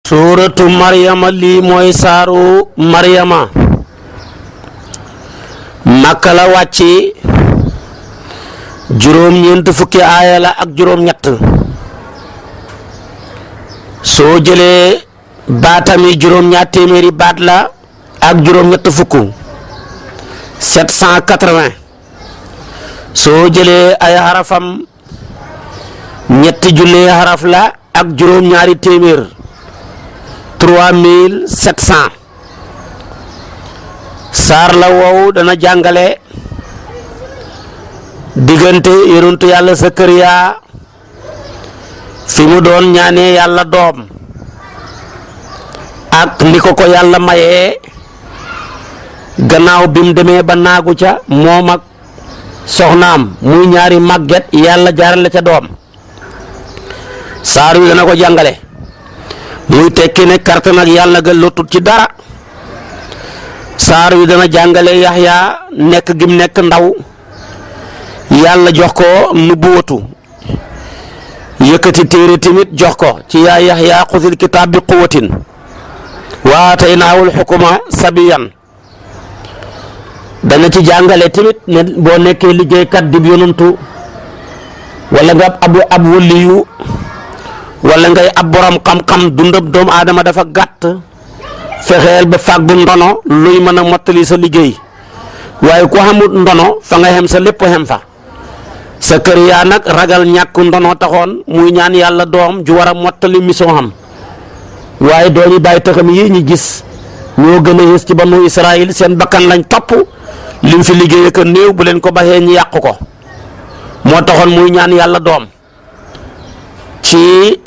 suuratu maryama lii mooy saaru maryama Makka la wàcci juróom-ñeent fukki aaya la ak juróom-ñett soo jëlee baatami juróom-ñaar téeméeri baat la ak juróom-ñett fukk 780 soo jëlee ay xarafam ñetti junne xaraf la ak juróom-ñaari téeméer 3700 saar la wow dana jàngale diggante yonentu yàlla Sakariya fi mu doon ñaanee yàlla doom ak ni ko yàlla mayee gannaaw bi mu demee ba naagu ca moom ak soxnaam muy ñaari màgget yàlla jaarale ca doom saar wi dana ko jàngale muy tekki ne karte nag yàlla ga lotut ci dara saar wi dana jàngale Yaxya nekk gim nekk ndaw yàlla jox ko nubuwatu yëkkati téere tamit jox ko ci yaa Yaxya xusil kitaab bi quwwatin wa aataynaahul xukma sabiyan dana ci jàngale tamit ne boo nekkee liggéeykat di yonantu wala nga ab waliyu wala ngay ab borom xam-xam dundab doomu aadama dafa gàtt fexeel ba fàggu ndono luy mën a mottali sa liggéey waaye ku xamut ndono fa nga xem sa lépp xem fa Sakariya nag ragal ñàkk ndono taxoon muy ñaan yàlla doom ju war a mottali mission xam waaye dooñu bàyyi taxam yi ñu gis ñoo gën a yées ci banu Israël seen bakkan lañ topp lim fi liggéey ak néew bu leen ko baxee ñu yàq ko moo taxoon muy ñaan yàlla doom ci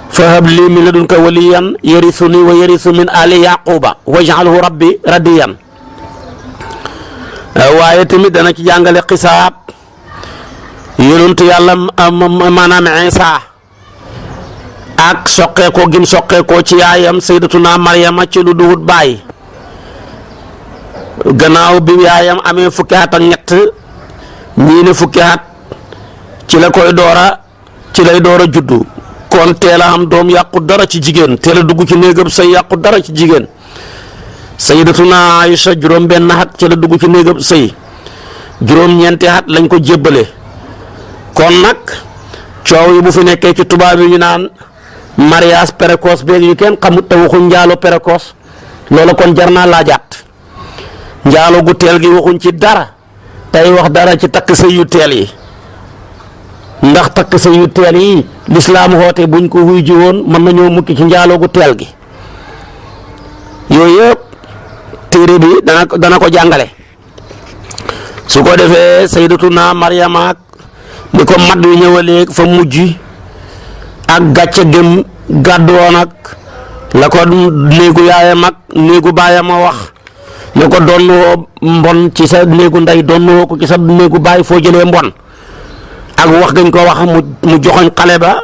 fahab lii min ladunka waliyan yarisuni wa yarisu min ali yaquba waj'alhu rabbi radiyan waaye tamit dana ci jàngale xisaab yonentu yàlla maanaam Isa ak soqeekoo gim soqeekoo ci yaayam sayyidatuna Maryama ci lu duhut baay gannaaw bi yaayam amee fukki at ak ñett ñii ne fukki at ci lay door a juddu kon teel a am doom yàqu dara ci jigéen teel a dugg ci néegam sëy yàqu dara ci jigéen sayyidatuna Aïcha juróom-benn at ci la dugg ci néegam sëy juróom-ñeenti at lañ ko jébbale kon nag coow yi bu fi nekkee ci tubaab yi ñu naan mariage précoce beeg yu kenn xamut te waxuñ njaalo précoce loolu kon jar naa laajaat njaalo gu teel gi waxuñ ci dara tey wax dara ci takk sëy yu teel yi ndax takk sëy yu teel yi lislaam xoote buñ ko wuy ji woon mën nañoo mukki ci njaalo gu teel gi yooyu yëpp téere bi dana ko jàngale su ko defee sayyidatuna Maryama ak ni ko mat wi ñëwalee fa mujj ak gàcce gëm gàddu woon ak la ko néegu yaayam ak néegu baayam a wax ne ko doon woo mbon ci sa néegu ndey doon woo ko ci sa néegu baay foo jëlee mbon ak wax gañ ko wax mu joxoñ xale ba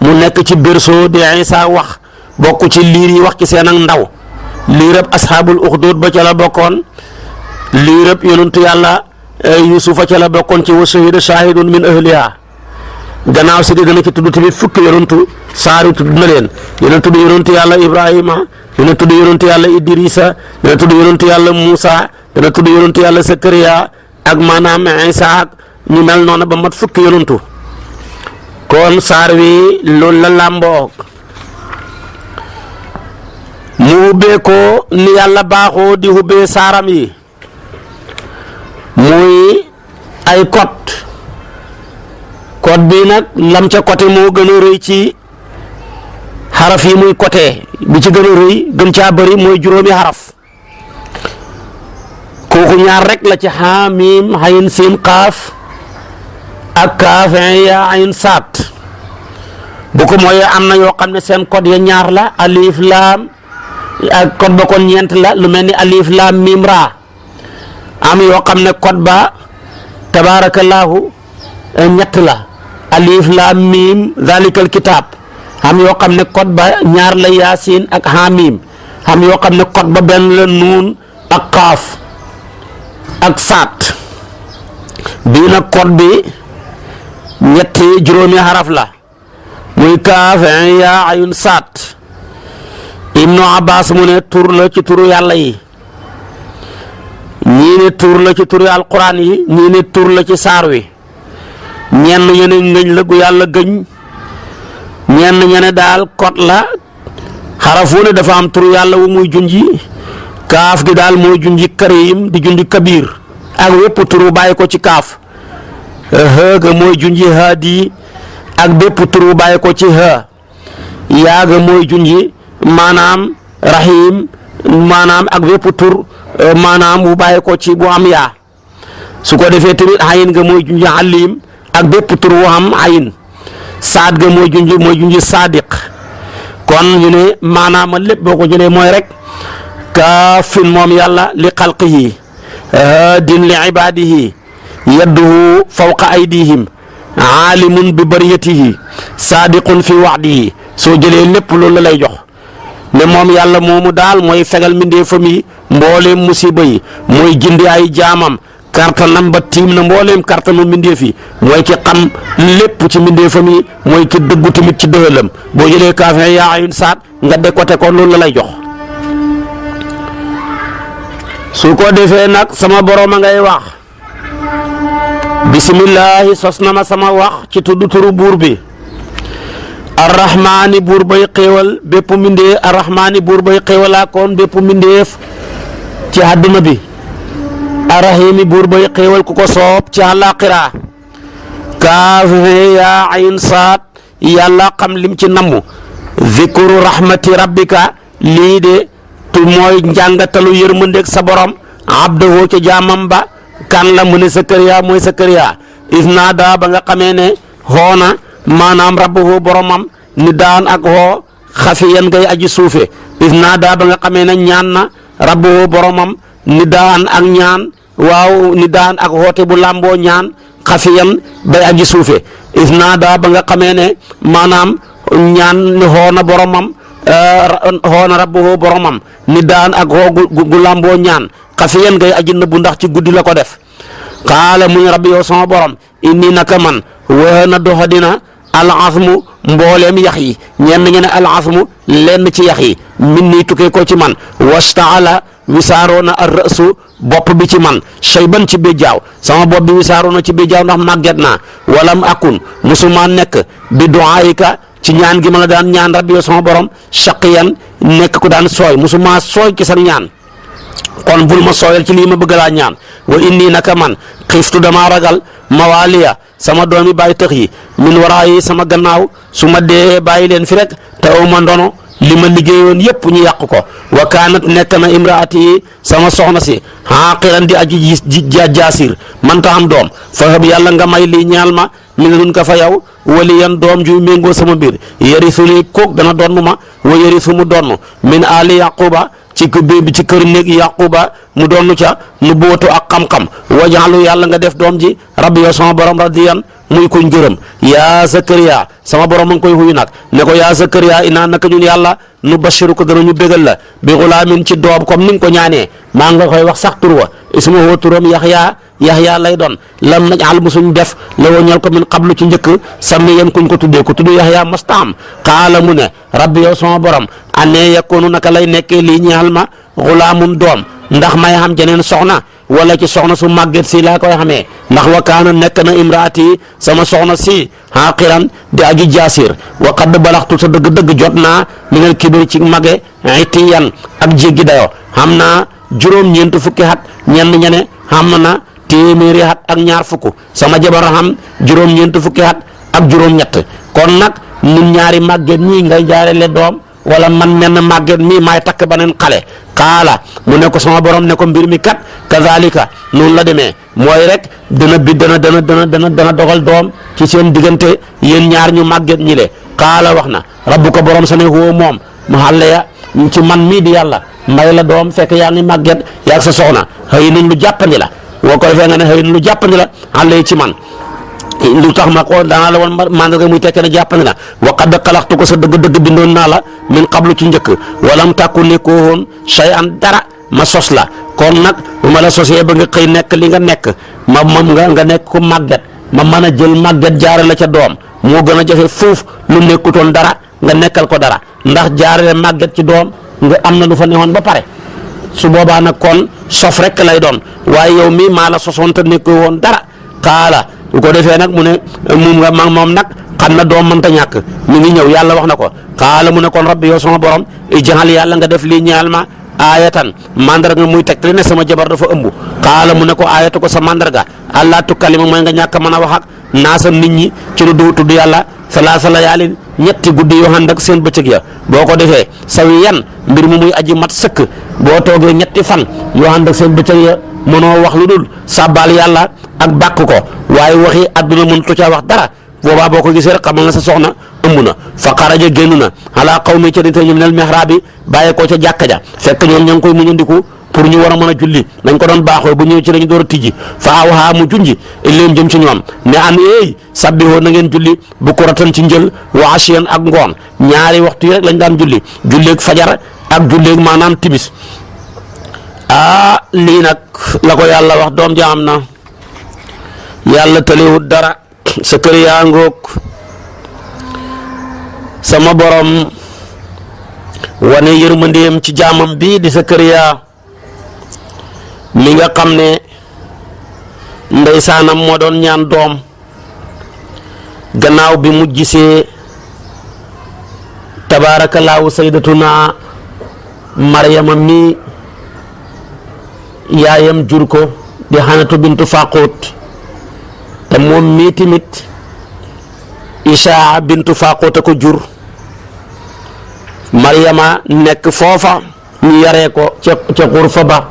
mu nekk ci berceau di Isa wax bokk ci liir yi wax ci seen ak ndaw liirab ashaabul uxdud ba ca la bokkoon liirab yonentu yàlla Yusufa ca la bokkoon ci wa shahida shahidun min ahliha gannaaw si di dana ci tudd tamit fukki yonentu saari tudd na leen dina tudd yonentu yàlla Ibrahima dina tudd yonentu yàlla Idrisa dina tudd yonentu yàlla Muusa dina tudd yonentu yàlla Sakariya ak maanaam Isa ak ñu mel noonu ba mat fukki yonentu kon saar wi loolu la làmboo mu hubbee ko ni yàlla baaxoo di hubbee saaram yi muy ay code bi nag lam ca côté moo gën a rëy ci xaraf yi muy côté bi ci gën a rëy gën caa bëri mooy juróomi xaraf kooku ñaar rek la ci xaamim xayin siin xaaf ak kaaf yaa ayn saat bu ko mooy am na yoo xam ne seen code ya ñaar la alif laam ak code ba kon ñeent la lu mel ni alif laam mim ra am yoo xam ne code ba tabaarakallaahu ñett la alif laam mim zalikal kitaab am yoo xam ne code ba ñaar la yaasin ak hamim am yoo xam ne code ba benn la nuun ak kaaf ak saat bii nag code bi ñetti juróomi xaraf la muy kaaf yaa ayun saat Ibnu Abbas mu ne tur la ci turu yàlla yi, ñii ne tur la ci turu alquran yi, ñii ne tur la ci saar wi, ñenn ñene ngëñ la gu yàlla gëñ, ñenn ñene daal kot la xarafu ne dafa am turu yàlla wu muy junji. kaaf gi daal mooy junji karim di junji kabir ak wépp turu bàyyi ko ci kaaf. ga mooy junji haadi ak bépp turu bàyyi ko ci ha. yaa ga mooy junji maanaam rahim maanaam ak bépp tur maanaam bu bàyyi ko ci bu am yaa. su ko defee tamit ayin ga mooy junji alim ak bépp tur bu am ayin. saad ga mooy junji sadiq. kon ñu ne maanaam lépp boo ko jëlee mooy rek kaafin moom yàlla li xalqihi haadin li ibaadihi yadduhu fawqa aydihim aalimun bi bariyatihi saadiqun fi waxdihi. soo jëlee lépp loolu la lay jox ne moom yàlla moomu daal mooy fegal mbindeefam yi mbooleem musiba yi, mooy gindi ay jaamam kartanam ba tiim na mbooleem kartanu mbindeef yi, mooy ki xam lépp ci mbindeefam yi, mooy ki dëggu tamit ci dëhëlam. boo jëlee kaafin yaa ayun saat nga décoté ko loolu la lay jox. su ko defee nag sama borom a ngay wax bisimillahi sos na ma sama wax ci tudd turu buur bi arrahmaani buur bay xéewal bépp mbindee arrahmaani buur bay xéewalaa koon bépp mbindeef ci àdduna bi, arrahimi buur bay xéewal ku ko soob ci àllaaxira. kaaf yaa ayn saat yàlla xam lim ci namm zikru rahmati rabbika lii de tu mooy njàngatalu yërmandeeg sa borom abdahu ca jaamam ba kan la mu ne Sakariya mooy Sakariya isnaada ba nga xamee ne xoona maanaam rabbahu boromam ni daan ak xoo xafiyan ngay aji suufe isnaada ba nga xamee ne ñaan na rabbahu boromam ni daan ak ñaan waaw ni daan ak xoote bu làmboo ñaan xafiyan bay aji suufe isnaada ba nga xamee ne maanaam ñaan ni xoona boromam xoona rabbahu boromam ni daan ak xoo gu làmboo ñaan xafiyan ngay aji nëbbu ndax ci guddi la ko def. qaala mu ne rabbi yow sama borom inni naka man wahana doxadina al-azmu mbooleem yax yi, ñenn ngeen ne al-azmu lenn ci yax yi min nii tukkee ko ci man wastaala wisaaroona ar-ra'su bopp bi ci man shayban ci béjjaaw sama bopp bi wisaaroona ci béjjaaw ndax màgget naa walam akun musuma nekk bi du'aayika ci ñaan gi ma la daan ñaan rabbi yow sama borom shaqiyan nekk ku daan sooy musuma sooy ci sa ñaan. kon bul ma sooyal ci lii ma bëgg laa ñaan wa inni naka man xiftu damaa ragal mawaaliya sama doomi bàyyi tëx yi min waraayi sama gannaaw su ma dee bàyyi leen fi rek te aw ma ndono li ma liggéeyoon yëpp ñu yàq ko wa kaanat nekk na imraati sama soxna si xaaqiran di aji jaasir man ta am doom fa hab yàlla nga may lii ñaal ma min dun ka fa yow waliyan doom ju méngoo sama mbir yarisu ni kook dana donn ma wa yarisu mu donn min ali yaquba ci kër néeg yaquba mu donn ca nu bootu ak xam-xam wajaalu yàlla nga def doom ji rabbi yow sama borom radiyan muy kuñ gërëm yaa Zakariya sama borom ma ngi koy xuyu nag ne ko yaa Zakariya inaa naka ñun yàlla nu bashiru ko dana ñu bégal la bi xulaamin ci doom comme ni nga ko ñaanee maa nga koy wax sax tur wa ismuhu turam Yaxya lay doon lam najal musuñ def la woñal ko min qablu ci njëkk samiyan kuñ ko tuddee ko tudd Yaxya mastaam qaala mu ne rabbi yow sama borom annee yakunu naka lay nekkee lii ñaal ma xulaamun doom ndax may xam jeneen soxna wala ci soxna su màgget si laa koy xamee ndax wa kaana nekk na imraati sama soxna si xaaqiran di aji jaasir wa qad balaxtu sa dëgg-dëgg jot naa minal kibri ci mage itiyan ak jéggi dayo xam naa juróom-ñeent fukki at ñenn ñene xam na téeméeri at ak ñaar fukk sama jabar xam juróom-ñeent fukki at ak juróom-ñett kon nag ñun ñaari màgget ñii ngay jaarele doom wala man menn màgget mii maay takk beneen xale xaala mu ne ko sama borom ne ko mbir mi kat kazalika noonu la demee mooy rek dana dogal doom ci seen diggante yéen ñaar ñu màgget ñi le xaala wax na rabbu ko borom sa ne woo moom mu xàlle ya ci man mii di yàlla may la doom fekk yaa ngi màgget yaa sa soxna xëy nañ lu jàppandi la woo ko defee nga ne xëy na lu jàppandi la xàlle ci man lu tax ma ko danaa la woon mandarga muy tekkee ne jàppandi na wa qad xalaqtu ko sa dëgg-dëgg bindoon naa la min qablu ci njëkk walam tàkku nekkoo woon shay'an dara ma sos la kon nag bu ma la sosee ba nga xëy nekk li nga nekk nga nekk ko màgget ma mën a jël màgget jaare la ca doom moo gën a jafe fuuf lu nekkutoon dara nga nekkal ko dara ndax jaarale màgget ci doom nga am na lu fa newoon ba pare su boobaa nag kon sof rek lay doon waaye yow mii maa la sosoon te nekk woon dara xaala bu ko defee nag mu ne moom nag xam na doom mënta ñàkk mi ngi ñëw yàlla wax na ko xaala mu ne kon rabbi yow sama borom ij'al yàlla nga def lii ñaal ma aayatan mandarga muy tegtali ne sama jabar dafa ëmb xaala mu ne ko aayatu ko sa mandarga allah tukalima mooy nga ñàkk a mën a wax ak naasa nit ñi ci lu du tudd yàlla salaasa layaalin ñetti guddi yoo ànd ak seen bëccëg ya boo ko defee sawiyan mbir mu muy aji mat sëkk boo toogee ñetti fan yoo ànd ak seen bëccëg ya mënoo wax lu dul sàbbaal yàlla ak bàkk ko waaye waxi àdduna mënut caa wax dara boobaa boo ko gisee rek xamal na sa soxna ëmb na fa xaraja génn na ala qawmi ca nit ñi minal mihraabi bàyyi ko ca jàkka ja fekk ñoom ña ngi koy muñandiku pour ñu war a mën a julli nañ ko doon baaxoo bu ñëw ci lañu door a tijji fa awhaa mu junji ilayhim jëm ci ñoom ne an eey sabbihoo na ngeen julli bukratan ci njël wa ashiyan ak ngoon ñaari waxtu yi rek lañ daan julli julleeg fajar ak julleeg maanaam timis lii nag la ko yàlla wax doom ja am na yàlla tëlewut dara sa kër yaa ngoog sama borom wane yërmandeem ci jaamam bii di sa kër yaa mi nga xam ne ndeysaanam moo doon ñaan doom gannaaw bi mu gisee tabaarakallaahu sayyidatuna Maryama mi yaayam jur ko di Xanatu bintu Faaquut te moom mii tamit Isaa bintu Faaquut a ko jur Maryama nekk foofa ñu yaree ko ca xurfa ba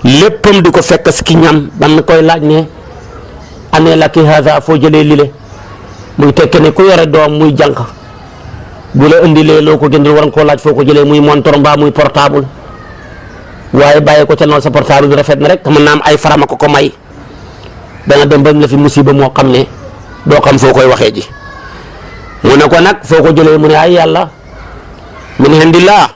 léppam di ko fekk si ki ñam ban koy laaj ne année la ki haza foo jëlee lile muy tekki ne ku yore doom muy jànq bu la indilee loo ko jëndul war nga koo laaj foo ko jëlee muy montor mbaa muy portable waaye bàyyi ko ca noonu sa portable bi rafet na rek te mën naa am ay farama ko may dana dem ba la fi musiba moo xam ne doo xam foo koy waxee ji mu ne ko nag foo ko jëlee mu ne ay yàlla min indillah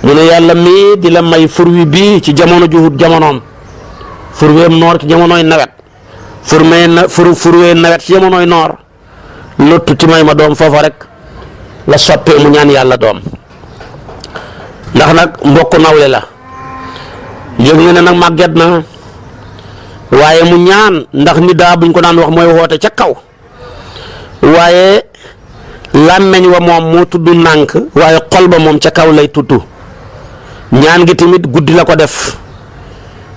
mu ne yàlla mii di la may furwi bii ci jamono juhut jamonoom furweem noor ci jamonoy nawet furwee nawet ci jamonoy noor lottu ci may ma doom foofa rek la soppee mu ñaan yàlla doom ndax nag mbokk nawle la yëg nga ne nag màgget na waaye mu ñaan ndax ni daa buñ ko daan wax mooy woote ca kaw waaye làmmeñ wa moom moo tudd nànk waaye xol ba moom ca kaw lay tudd ñaan gi tamit guddi la ko def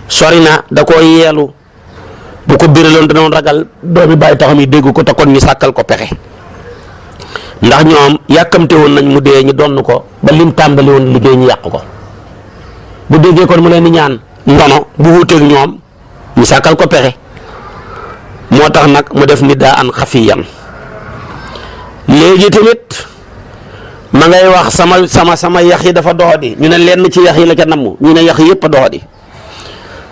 sori na da koo yeelu bu ko biraloon danoon ragal doomi bàyyi taxam yi dégg ko te kon ñu sàkkal ko pexe ndax ñoom yàkkamte woon nañ mu dee ñu donn ko ba lim tàmbali woon liggéey ñu yàq ko bu déggee kon mu leen di ñaan ndono bu wuuteeg ñoom ñu sàkkal ko pexe moo tax nag mu def niddaa an xafiyan léegi tamit ma ngay wax sama yax yi dafa doxadi ñu ne lenn ci yax yi la ca namm ñu ne yax yëpp a doxadi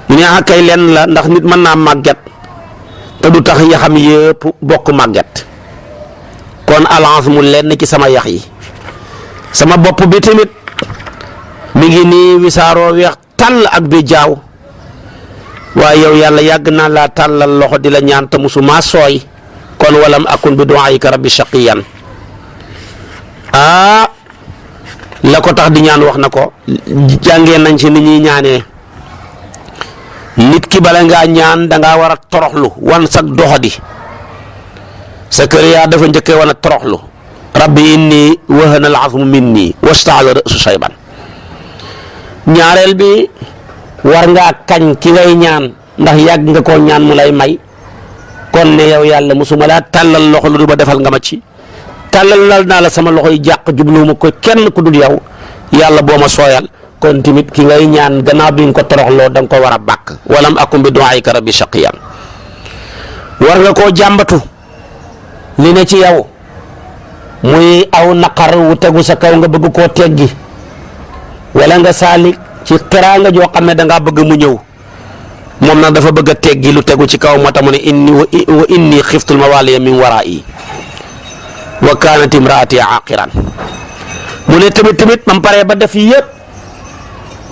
ñu ne kay lenn la ndax nit mën naa màgget te du tax yaxam yëpp bokk màgget kon alance mu lenn ci sama yax yi sama bopp bi tamit mi ngi nii wisaaroo weex tàll ak bi jaaw waaye yow yàlla yàgg naa laa tàllal loxo di la ñaan te musuma sooy kon walam akun bi du'aika rabbi shaqiyan la ko tax di ñaan wax na ko jàngee nañ ci ni ñuy ñaanee nit ki bala ngaa ñaan da ngaa war a toroxlu wan sag doxadi sa kër yaa dafa njëkkee wan a toroxlu rabbi inni wahana al-azmu minni wasta'ala ra'su shayban ñaareel bi war ngaa kañ ki ngay ñaan ndax yàgg nga koo ñaan mu lay may kon ne yow yàlla musuma laa tàllal loxo lu du ba defal nga ma ci tàllal naa la sama loxo yi jàq jubluwuma ko kenn ku dul yow yàlla boo ma sooyal kon tamit ki ngay ñaan gannaaw bi nga ko toroxloo da nga ko war a bàkk walam akum bi du'aika rabbi shaqiyan war nga koo jàmbatu li ne ci yow muy aw naqar wu tegu sa kaw nga bëgg koo teggi wala nga saalik ci teraanga joo xam ne da ngaa bëgg mu ñëw moom nag dafa bëgg a teggi lu tegu ci kaw moo tax mu ne inni xiftul mawaliya min waraa'i wa kaanat imraati aaqiran mu ne tamit mam paree ba def yëpp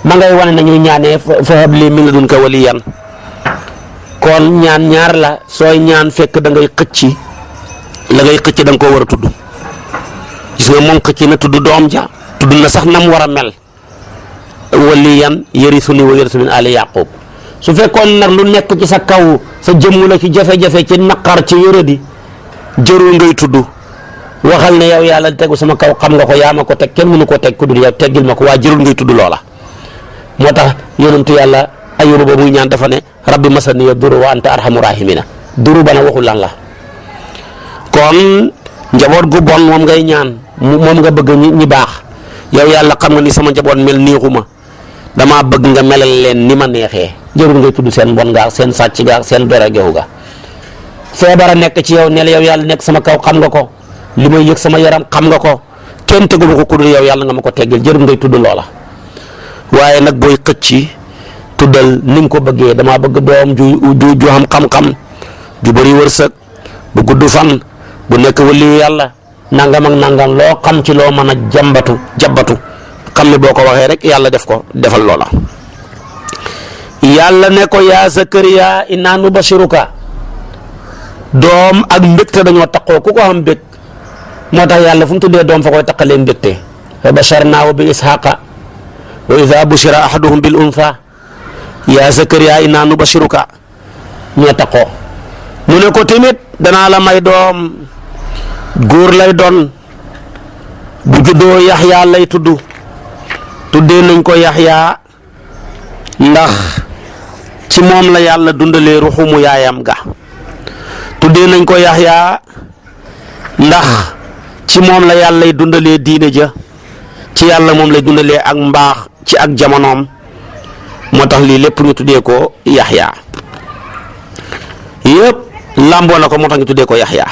ma ngay wane nañuy ñaanee fa hab lii min ladunka waliyan kon ñaan ñaar la sooy ñaan fekk da ngay xëcc la ngay xëcc da nga koo war a tudd gis nga moom xëcc na tudd doom ja tudd na sax nam war a mel waliyan yarisuni wa yarisu min ali yaqub su fekkoon nag lu nekk ci sa kaw sa jëmm la ci jafe-jafe ci naqar ci yërëdi jërul ngay tudd waxal ne yow yàlla tegu sama kaw xam nga ko yaa ma ko teg kenn mënu ko teg ku dul yow teggil ma ko waa jërul ngay tudd loola moo tax yonentu yàlla Ayuba ba muy ñaan dafa ne rabbi masani duru wa anta arhamu rahimina duru bana waxul lan la kon njaboot gu bon moom ngay ñaan moom nga bëgg ñi baax yow yàlla xam nga ni sama njaboot mel neexuma damaa bëgg nga melal leen ni ma neexee jërul ngay tudd seen bon nga seen sàcc ga seen dore geewu ga feebar a nekk ci yow neel yow yàlla nekk sama kaw xam nga ko li may yëg sama yaram xam nga ko kenn teguma ko ku dul yow yàlla nga ma ko teggil jërul ngay tudd loola waaye nag booy xëcc tuddal ni nga ko bëggee damaa bëgg doom ju xam xam-xam ju bëri wërsëg bu gudd fan bu nekk waliyu yàlla nangam ak nangam loo xam ci loo mën a jabbatu xam ne boo ko waxee rek yàlla def ko defal loola yàlla ne ko yaa Zakariya innaa nubashiruka doom ak mbégte dañoo taqoo ku ko xam mbég moo tax yàlla fu mu tuddee doom fa koy taqalee mbégte fa basharnaahu bi ishaqa wa idha bushira ahaduhum bil untha yaa Zakariya innaa nubashiruka ñoo taqoo mu ne ko tamit danaa la may doom góor lay doon bu juddoo Yaxya lay tuddee nañ ko Yaxya ndax ci moom la yàlla dundalee ruxumu yaayam ga tuddee nañ ko Yaxya ndax ci moom la yàlla lay dundalee diine ja ci yàlla moom lay dundalee ak mbaax ci ak jamonoom moo tax lii lépp ñu tuddee ko Yaxya yëpp làmboo na ko moo tax ñu tuddee ko Yaxya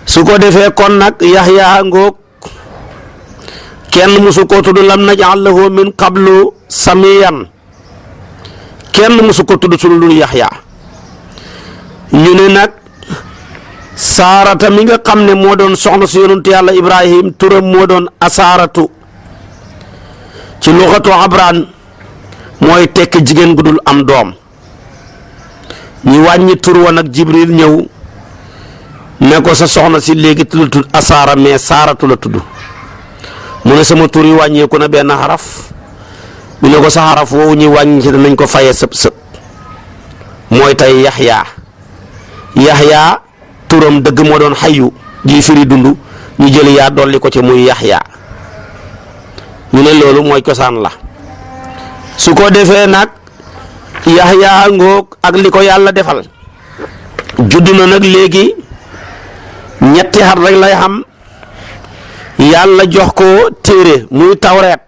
su ko defee kon nag Yaxya ngoog kenn musu ko tudd lam naj'al lahu min qablu samiyan kenn musu ko tudd sunu lu Yaxya ñu ne nag saarata mi nga xam ne moo doon soxna si yonent yàlla Ibrahim turam moo doon asaaratu ci luxatu abraan mooy tekk jigéen gu dul am doom ñi wàññi tur wa nag Jibril ñëw ne ko sa soxna si léegi tudd asaara mais saaratu la tudd mu ne sama tur yi wàññeeku na benn xaraf mu ne ko sa xaraf woowu ñuy wàññi ci danañ ko fayee sëb mooy tey Yaxya turam dëgg moo doon xayu ji firi dund ñu jël yaa dolli ko ci muy Yaxya ñu ne loolu mooy cosaan la su ko defee nag Yaxya ngoog ak li ko yàlla defal judd na nag léegi ñetti xat rek lay xam yàlla jox ko téere muy tawreet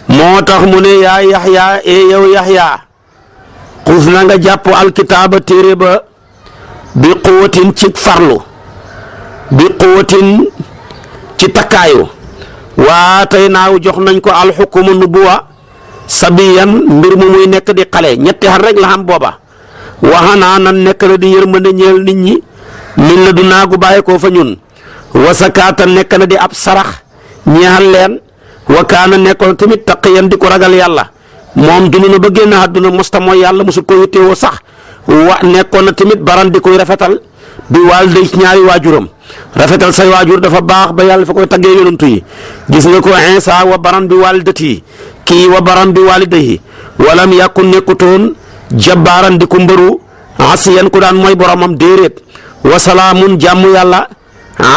moo tax mu ne yaa Yaxya yow Yaxya xus na nga jàpp alkitaaba téere ba bi quwwatin ci farlu bi quwwatin ci takkaayu waa tey naaw jox nañ ko alxukuma nubuwa sabiyan mbir mu muy nekk di xale ñetti xat rek la xam booba waxanaa nan nekk na di yërmande ñeel nit ñi min la du naagu bàyyi koo fa ñun wasakaata nekk na di ab sarax ñeexal leen wa kaana nekkoon tamit taqiyan di ko ragal yàlla moom dund na ba génn àdduna mosta mooy yàlla mosul ko yittewoo sax nekkoon na tamit baran di koy rafetal bi waal day ñaari waajuram rafetal say waajur dafa baax ba yàlla fa koy taggee yonantu yi gis nga ko Insa wa baran bi waalidati kii wa baran bi waalidayhi walam yàkkun nekkutoon jabbaaran di ko mbëru asiyan ku daan mooy boromam déeréet wasalaamun jàmm yàlla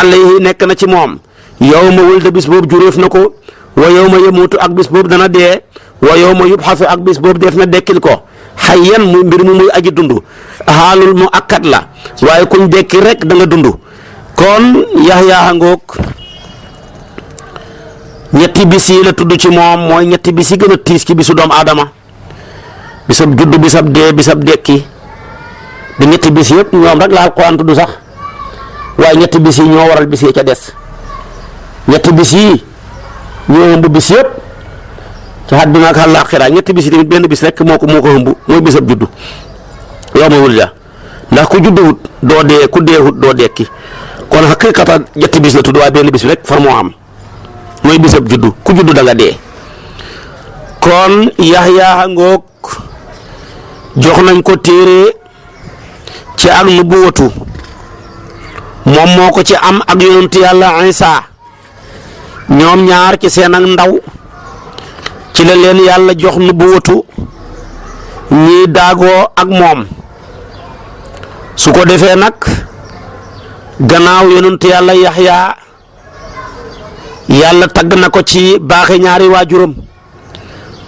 alayhi nekk na ci moom yow ma wulda bis boobu juréef na ko wa yow ma yemuutu ak bis boobu dana dee wa yow ma yubxasu ak bis boobu def na dekkil ko xayyan muy mbir mu muy aji dund xaalul mu akkat la waaye kuñ dekki rek da nga dund kon Yaxya ngoog ñetti bis yi la tudd ci moom mooy ñetti bis yi gën a tiis ci bisu doomu aadama bisab judd bisab dee bisab dekki di ñetti bis yëpp ñoom rek la Alxuraan tudd sax waaye ñetti bis yi ñoo waral bis yi ca des ñetti bis yi ñoo ëmb bis yëpp ci àdduna ak àllaaxira ñetti bis yi tamit benn bis rek moo ko ëmb mooy bisab juddu yow ma wul ja ndax ku judduwut doo dee ku deewut doo dekki kon xaqiiqatan ñetti bis la tudd waaye benn bis bi rek far moo am mooy bisab juddu ku juddu da nga dee kon Yaxya ngoog jox nañ ko téere ci ak nubuwatu moom moo ko ci am ak yonent yàlla Isa ñoom ñaar ci seen ak ndaw ci la leen yàlla jox nubuwatu ñii daagoo ak moom su ko defee nag gannaaw yonent yàlla Yaxya yàlla tagg na ko ci baaxe ñaari waajuram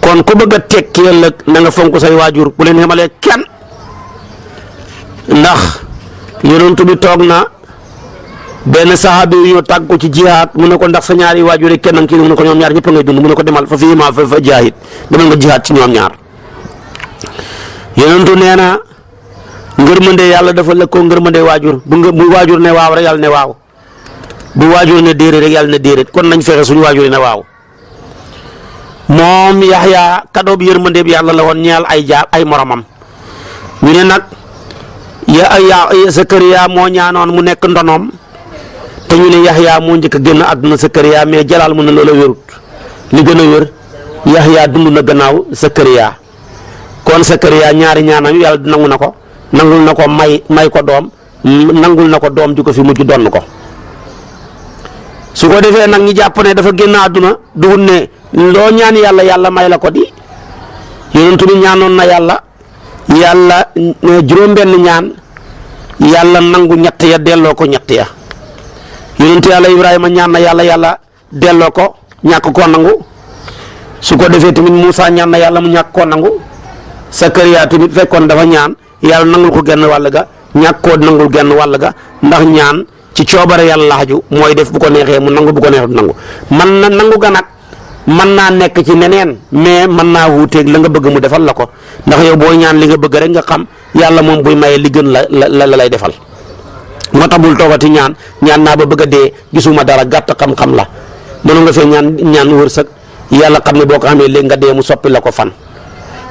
kon ku bëgg a tekki ëllëg na nga fonk say waajur bu leen xamalee kenn ndax yonent bi toog na benn saxaabi yu ñu tàgg ko ci jihaad mu ne ko ndax sa ñaari waajur yi kenn ki mu ne ko ñoom ñaar ñëpp ngay dund mu ne ko demal fa fii ma fa jaahid demal nga jihaad ci ñoom ñaar yonentu nee na ngërmande yàlla dafa lëkkoo ngërmande waajur bu waajur ne waaw rek yàlla ne waaw bu waajur ne déedéet rek yàlla ne déedéet kon nañ fexe suñu waajur yi ne waaw moom Yaxya kadoo bi yërmande bi yàlla la woon ñeel ay moromam ñu ne nag Sakariya moo ñaanoon mu nekk ndonoom te ñu ne Yaxya moo njëkk a génn àdduna Sakariya mais Jalaal mu ne loola wérut li gën a wér Yaxya dund na gannaaw Sakariya kon Sakariya ñaari ñaanam yàlla nangu na ko nangul na ko may ko doom nangul na ko doom ju ko fi mujj donn ko su ko defee nag ñi jàpp ne dafa génn àdduna duhut ne loo ñaan yàlla yàlla may la ko di yonent bi ñaanoon na yàlla juróom-benn ñaan yàlla nangu ñett ya delloo ko ñett ya yonent yàlla Ibrahima ñaan na yàlla delloo ko ñàkk koo nangu su ko defee tamit Moussa ñaan na yàlla mu ñàkk koo nangu Sakariya tamit fekkoon dafa ñaan yàlla nangul ko genn wàll ga ñàkk koo nangul genn wàll ga ndax ñaan ci coobare yàlla laxaju mooy def bu ko neexee mu nangu bu ko neexee du nangu man na nangu ga nag mën naa nekk ci neneen mais mën naa wuuteeg la nga bëgg mu defal la ko ndax yow boo ñaan li nga bëgg rek nga xam yàlla moom buy maye li gën la lay defal moo tax bul toogati ñaan naa ba bëgg a dee gisuma dara gàtt xam-xam la mënu nga fee ñaan wërsëg yàlla xam ne boo ko xamee léegi nga dee mu soppi la ko fan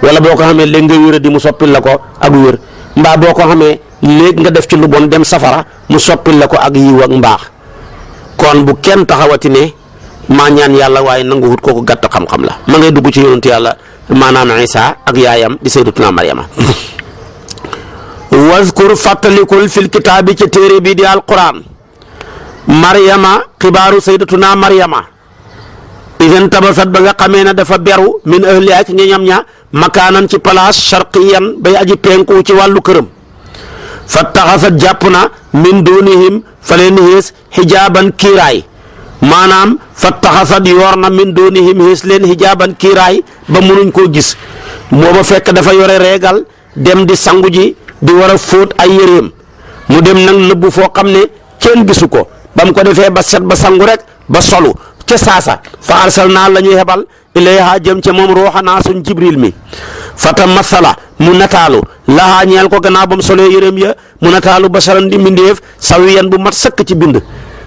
wala boo ko xamee léegi nga wér di mu soppil la ko ak wér mbaa boo ko xamee léegi nga def ci lu bon dem safara mu soppil la ko ak yiw ak mbaax kon bu kenn taxawati ne maa ñaan yàlla waaye nangu wut kooku gàtt xam-xam la ma ngay dugg ci yonent yàlla maanaam Isa ak yaayam di sayyidatuna Maryama wazkur fàttalikul fil kitaabi ci téere bi di alquran Maryama xibaaru sayyidatuna Maryama idan tabasat ba nga xamee ne dafa beru min ahliha ci ñoñam ña makaanan ci place sharqiyan bay aji penku ci wàllu këram fa taxasat jàpp na min dunihim fa leen xees xijaaban kiiraay maanaam fa taxasat yoor na min dunihim xees leen xijaaban kiiraay ba mënuñ koo gis booba fekk dafa yore reegal dem di sangu ji di war a fóot ay yéreem mu dem nag nëbbu foo xam ne kenn gisu ko ba mu ko defee ba set ba sangu rek ba solu ca saasa fa arsalnaa la ñuy hebal ilayha jëm ca moom ruuxanaa suñ jibril mi fata masala mu nataalu lahaa ñeel ko gannaaw ba mu solee yërëm ya mu nataalu basaran di mbindéef sawiyan bu mat sëkk ci bind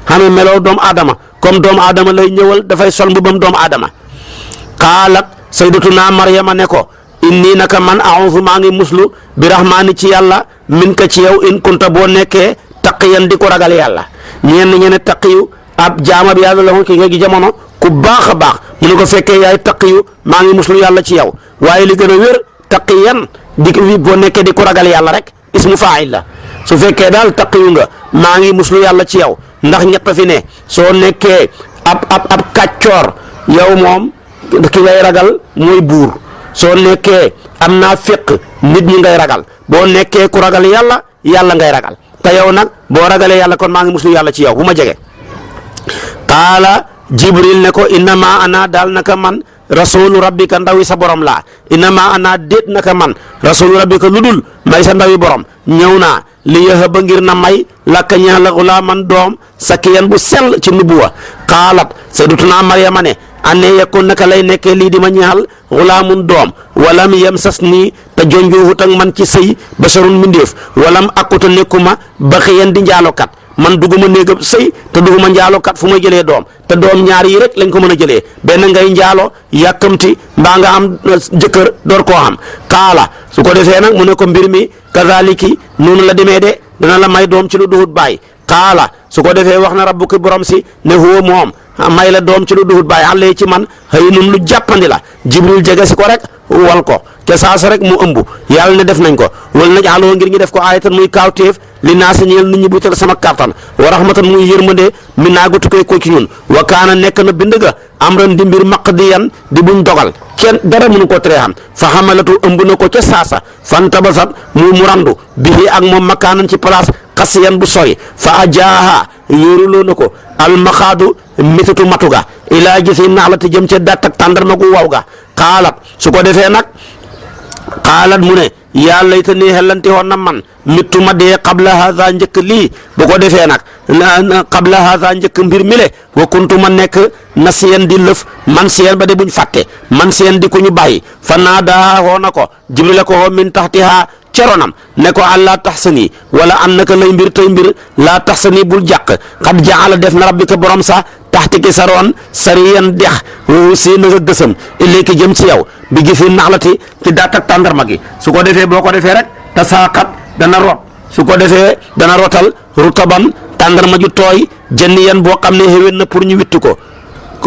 xamee meloo doomu aadama comme doomu aadama lay ñëwal dafay sol mbubam doomu aadama qaalat sayyidatuna Maryama ne ko inni naka man a'uuzu maa ngi muslu bi rahmaani ci yàlla min ka ci yow in kunta boo nekkee taqiyan di ko ragal yàlla ñene taqiyu ab jaama bi yàlla la woon ki nga gi jamono ku baax a baax mu ne ko fekkee yaay taqiyu maa ngi muslu yàlla ci yow waaye li gën a wér taqiyan di boo nekkee di ko ragal yàlla rek ismu faa'il la su fekkee daal taqiyu nga maa ngi muslu yàlla ci yow ndax ñett fi ne soo nekkee ab kàccoor yow moom ki ngay ragal mooy buur soo nekkee am naa féq nit ñi ngay ragal boo nekkee ku ragal yàlla ngay ragal te yow nag boo ragalee yàlla kon maa ngi muslu yàlla ci yow bu ma jege. qaala jibril ne ko innama ana daal naka man rasulu rabbika ndawi sa borom laa innama ana déet naka man rasulu rabbika lu dul may sa ndawi borom ñëw naa li yahaba ngir na may lakka ñeex la gulaaman doom sakiyan bu sell ci nubuwa qaalat sayyidatuna Maryama ne anne yakun naka lay nekkee lii di ma ñeexal gulaamun doom walam yamsas nii te jonjoohut ak man ci sëy basharun mbindéef walam akuta nekkuma baxiyan di njaalokat man duguma néegam sëy te duguma njaalokat fu may jëlee doom te doom ñaar yi rek lañ ko mën a jëlee benn ngay njaalo yàkkamti mbaa nga am jëkkër door koo xam kaala su ko defee nag mu ne ko mbir mi kazaliki noonu la demee de dana la may doom ci lu duhut baay kaala su ko defee wax na rabbuki borom si ne huwa moom may la doom ci lu duhut bàyyi àllee ci man xëy nun lu jàppandi la jibril jege si ko rek wal ko te saasa rek mu ëmb yàlla ne def nañ ko wala naj aloo ngir ñu def ko aayatan muy kaawteef li naa sa ñeel nit ñi bu tal sama kàttan wa rahmatan muy yërmande mi naa gu tukkee ko ci ñun wa kaana nekk na bind ga amran di mbir maqdiyan di buñ dogal kenn dara mënu ko tere xam fa xamalatu ëmb na ko ca saasa fan tabasat mu randu bihi ak moom makaanan ci place xasiyan bu sori fa ajaaha yóoruloo na ko almaxaadu mitatu matuga ilaa gisi naxlati jëm ca dat ak tàndarma gu waw ga xaalat su ko defee nag xaalat mu ne yàlla it nii xellanti woon na man mittu ma dee qabla haza njëkk lii bu ko defee nag qabla haza njëkk mbir mi le wa kuntu ma nekk nasiyan di lëf man siyan ba de buñ fàtte man siyan di ku ñu bàyyi fa naa daa xoo na ko jibril ko xoo min taxtiha ceronam ne ko àllaa taxsani wala an naka lay mbir tey mbir laa taxsani bul jàq xad jaala def na rabbika borom sa taxti ki saroon sariyan dex si na nga gësam illéeki jëm ci yow bi gisi naxlati ci daat ak tàndarma gi su ko defee boo ko defee rek te saaqat dana rot su ko defee dana rotal rutaban tàndarma ju tooy jënniyan boo xam ne xéwén na pour ñu witti ko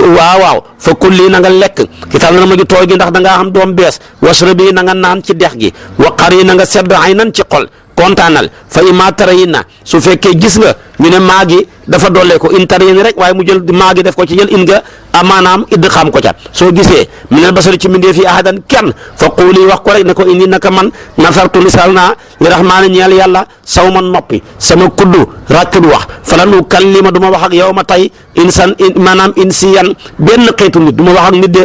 waaw fa kulli na nga lekk ci tàndarma ju tooy gi ndax da ngaa xam doom bees wasrabi na nga naan ci dex gi waqari na nga sedd ay nan ci xol kontaanal fa ima tarayinna su fekkee gis nga ñu ne maa gi dafa dollee ko in tarayin rek waaye mu jël maa gi def ko ci jël in nga maanaam idd xam ko ca soo gisee minal basari ci mindee fii ahadan kenn fa quuli wax ko rek ne ko indi naka man nasartu lisal naa li rahmaani ñeel yàlla saw ma noppi sama kuddu ràccul wax fala nu kallima du ma wax ak yow ma tey insan maanaam insiyan benn xeetu nit du ma wax ak nit de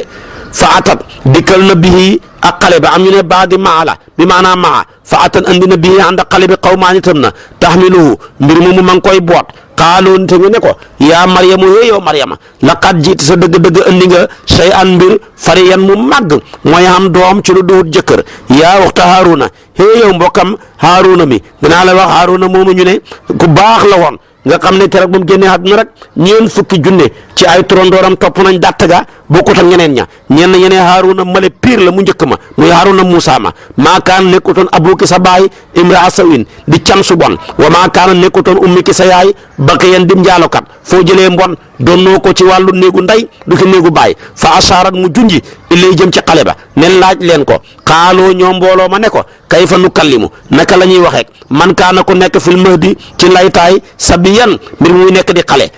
fa atat dikkal na bihi ak xale ba am ñu ne baadi maa la bi maanaam maa fa atan andi na bihi ànd ak xale bi xaw maa nitam na taxmiluhu mbir moomu ma ngi koy boot xaaloon te ñu ne ko yaa maryamu hee yow maryama laqad jiit sa dëgg-dëgg andi nga shay an mbir fariyan mu màgg mooy am doom ci lu duhut jëkkër yaa waxta haaruna hee yow mbokkam haaruna mi dinaa la wax haaruna moomu ñu ne ku baax la woon nga xam ne keroog bu mu génnee àdduna rek ñeen fukki junne ci ay turandooram topp nañ dàtt ga bokkut ak ñeneen ña ñeneen Haaruna male pire la mu njëkk ma muy Haaruna Muusa ma maa kaan nekkutoon abuki sa baay imraa sawin di cam su bon wa maa kaan nekkutoon ummiki sa yaay baqiyan dim njaalokat foo jëlee mbon donnoo ko ci wàllu néegu ndey du ci néegu baay fa asaarat mu junji illay jëm ci xale ba ne laaj leen ko xaaloo ñoom mbooloo ma ne ko kayfa nukallimu naka la ñuy waxeek man kaana ko nekk fil mahdi ci laytaay sabiyan mbir muy nekk di xale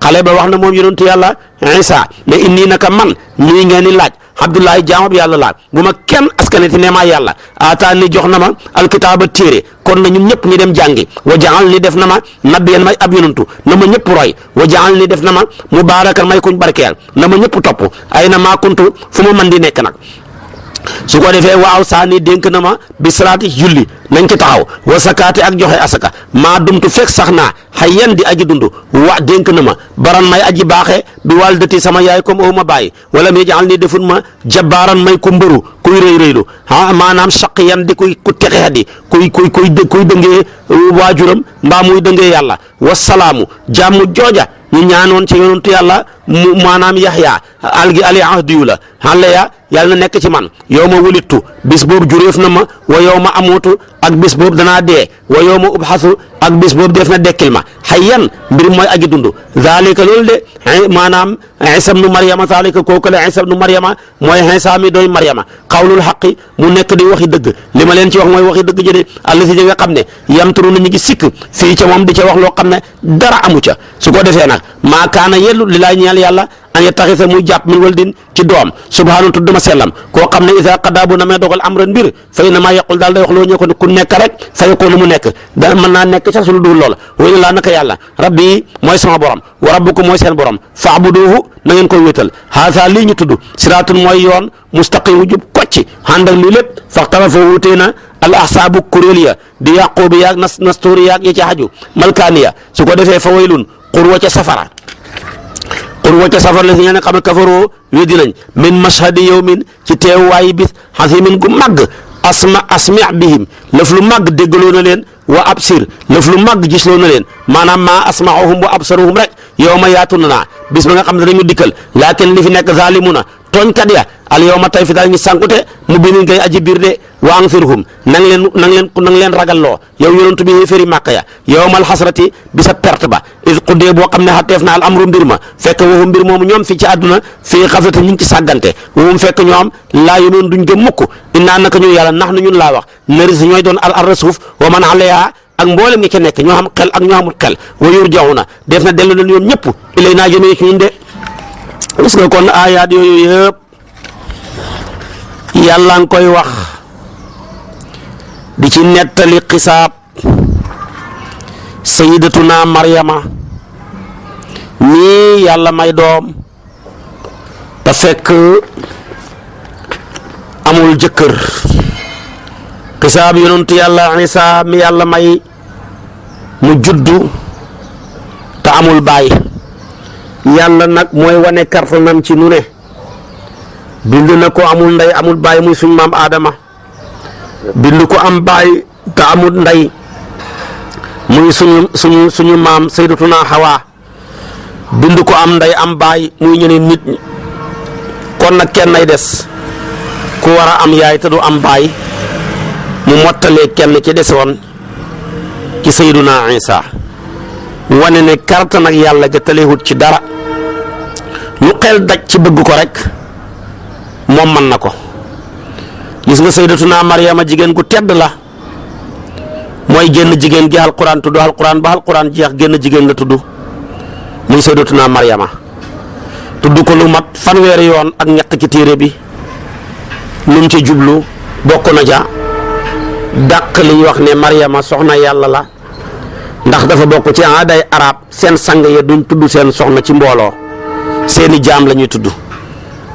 xale ba wax na moom yonentu yàlla Isa ne inni naka man nii ngeen di laaj Abdullahi jaamab yàlla laaj bu ma kenn askaneti ne maa yàlla ataan ni jox na ma alkitaaba téere kon na ñun ñëpp ñu dem jàngi wa jaal ni def na ma nabiyan may ab yonentu na ma ñëpp roy wa jaal ni def na ma mubaarakan may kuñ barkeel na ma ñëpp topp ay na maa kuntu fu ma mën di nekk nag su ko defee waaw saani dénk na ma bi salaati julli nañ ci taxaw wa sakaati ak joxe asaka maa dumtu fekk sax naa xayyan di aji dund wa dénk na ma baran may aji baaxe bi waldati sama yaay comme aw ma bàyyi wala mi jaal ni defun ma jabbaaran may ku mbëru kuy rëy rëylu maanaam saqiyan di ku texeet di kuy dëngee waajuram mbaa muy dëngee yàlla wasalaamu jàmm jooja ñu ñaanoon ci yonentu yàlla mu maanaam yaxya algi ali ahdiyu la xaleya yàlla na nekk ci man yow ma wulittu bis boobu juréef na ma wa yow ma amuutu ak bis boobu danaa dee wa yow ma ubxasu ak bis boobu def na dekkil ma xayyan mbir mooy aji dund zalika loolu de maanaam isa bnu maryama zalika kooku la isa bnu maryama mooy isa mi doy maryama xawlul xaqi mu nekk di waxi dëgg li ma leen ci wax mooy waxi dëgg jëde àll si nga xam ne yamturu na ñu ngi sikk fii ca moom di ca wax loo xam ne dara amu ca su ko defee nag maa kaana yellu li laay ñeel yàlla an yattaxisa muy jàpp min waladin ci doom subhaanahu tudd ma sellam koo xam ne isa qadaa bu na mee dogal amran mbir fa innamaa yaqul daal day wax loo ñëw ko ne ku nekk rek fa yakuunu mu nekk da mën naa nekk sax su lu dul loola wa inna laa naka yàlla rabbi mooy sama borom wa rabbukum mooy seen borom fa'buduuhu na ngeen koy wéetal haasa lii ñu tudd siraatun mooy yoon mustaqim wu jub kocci ànd ak lii lépp faxtalafa wuutee na al ahsaabu kuréel ya di yaquubi yaag nastuuri yaag ya ci xaju malkaaniya su ko defee fa waylun xurwa ca safara la si nga ne xam ne kafaroo weddi nañ min mashhadi yawmin ci teewaayi bis xasimin gu màgg asmi bihim lëf lu màgg déggaloo na leen wa absir lëf lu màgg gisloo na leen maanaam maa asmaahum wa absaruhum rek yow ma yaatu na naa bis ba nga xam ne dañu dikkal laakin li fi nekk zalimuna tooñkat ya al yawma tey fi daal ñu sànkute mu binin ngay aji biir de wa anfirhum nang leen ragalloo yow yonent bi yéeféeri Màkka ya yawmal xasrati bi sa perte ba is xuddee boo xam ne xatteef na al amru mbir ma fekk waxu mbir moomu ñoom fii ci àdduna fii xaflati ñu ngi ci sàggante waxum fekk ñoom laa yu noon duñ gëm mukk innaa naka ñu yàlla nax nu ñun laa wax naris ñooy doon al arda suuf wa man alayha ak mboolem ñi ca nekk ñoo xam xel ak ñoo xamul xel wa yurja'una def na dellu leen ñoom ñëpp ilay naa jëmee ci ñun de gis nga kon aayaat yooyu yëpp yàlla nga koy wax di ci nettali xisaab sayyidatuna Maryama ñii yàlla may doom te fekk amul jëkkër xisaab yonentu yàlla Isa mi yàlla may mu juddu te amul baay yàlla nag mooy wane kartanam ci nu ne bind na ko amul ndey amul baay muy suñ maam Adama bind ko am baay te amul ndey muy suñu maam sayyidatuna Hawa bind ko am ndey am baay muy ñeneen nit ñi kon nag kenn ay des ku war a am yaay te du am baay mu mottalee kenn ci desoon ci sayyiduna Isa wane ne karta nag yàlla ga talewut ci dara lu xel daj ci bëgg ko rek moom mën na ko gis nga sayyidatuna Maryama jigéen gu tedd la mooy génn jigéen gi alquran tudd alquran ba alquran jeex génn jigéen la tudd muy sayyidatuna Maryama tudd ko lu mat fanweeri yoon ak ñett ci téere bi lu mu ci jublu bokk na ja dàq li ñu wax ne Maryama soxna yàlla la ndax dafa bokk ci aaday arab seen sang ya duñ tudd seen soxna ci mbooloo seeni jaam la ñuy tudd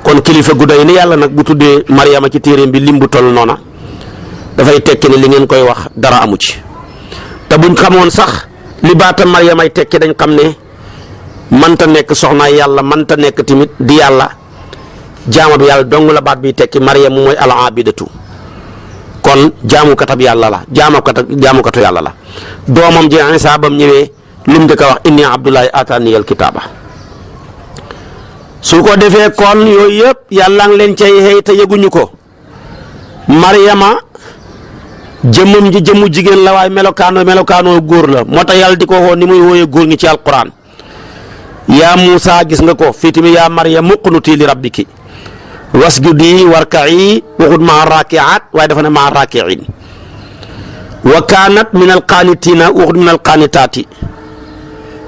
kon kilifa gu doy ni yàlla nag bu tuddee Maryama ci téereem bi lim bu toll noona dafay tekki ne li ngeen koy wax dara amu ci te buñ xamoon sax li baata Maryamay tekki dañ xam ne mënta nekk soxna yàlla mënta nekk tamit di yàlla jaama bi yàlla dong la baat bi tekki Maryam mooy al abidatu kon jaamukatab yàlla la jaamukatu yàlla la doomam ji Isa bam ñëwee lim njëkk a wax inni abdullahi ataniyal kitaaba su ko defee kon yooyu yëpp yàlla ngi leen cay xëy te yëguñu ko Maryama jëmmam ji jëmmu jigéen la waaye melokaanoo góor la moo tax yàlla di ko woo ni muy wooyee góor ñi ci alquran yaa Muusa gis nga ko fii tamit yaa Maryam uqnutii li rabbiki wasjudi warka'i waxut maa raaki'aat waaye dafa ne maa raaki'iin wa kaanat min alqaanitiina waxut min alqaanitaati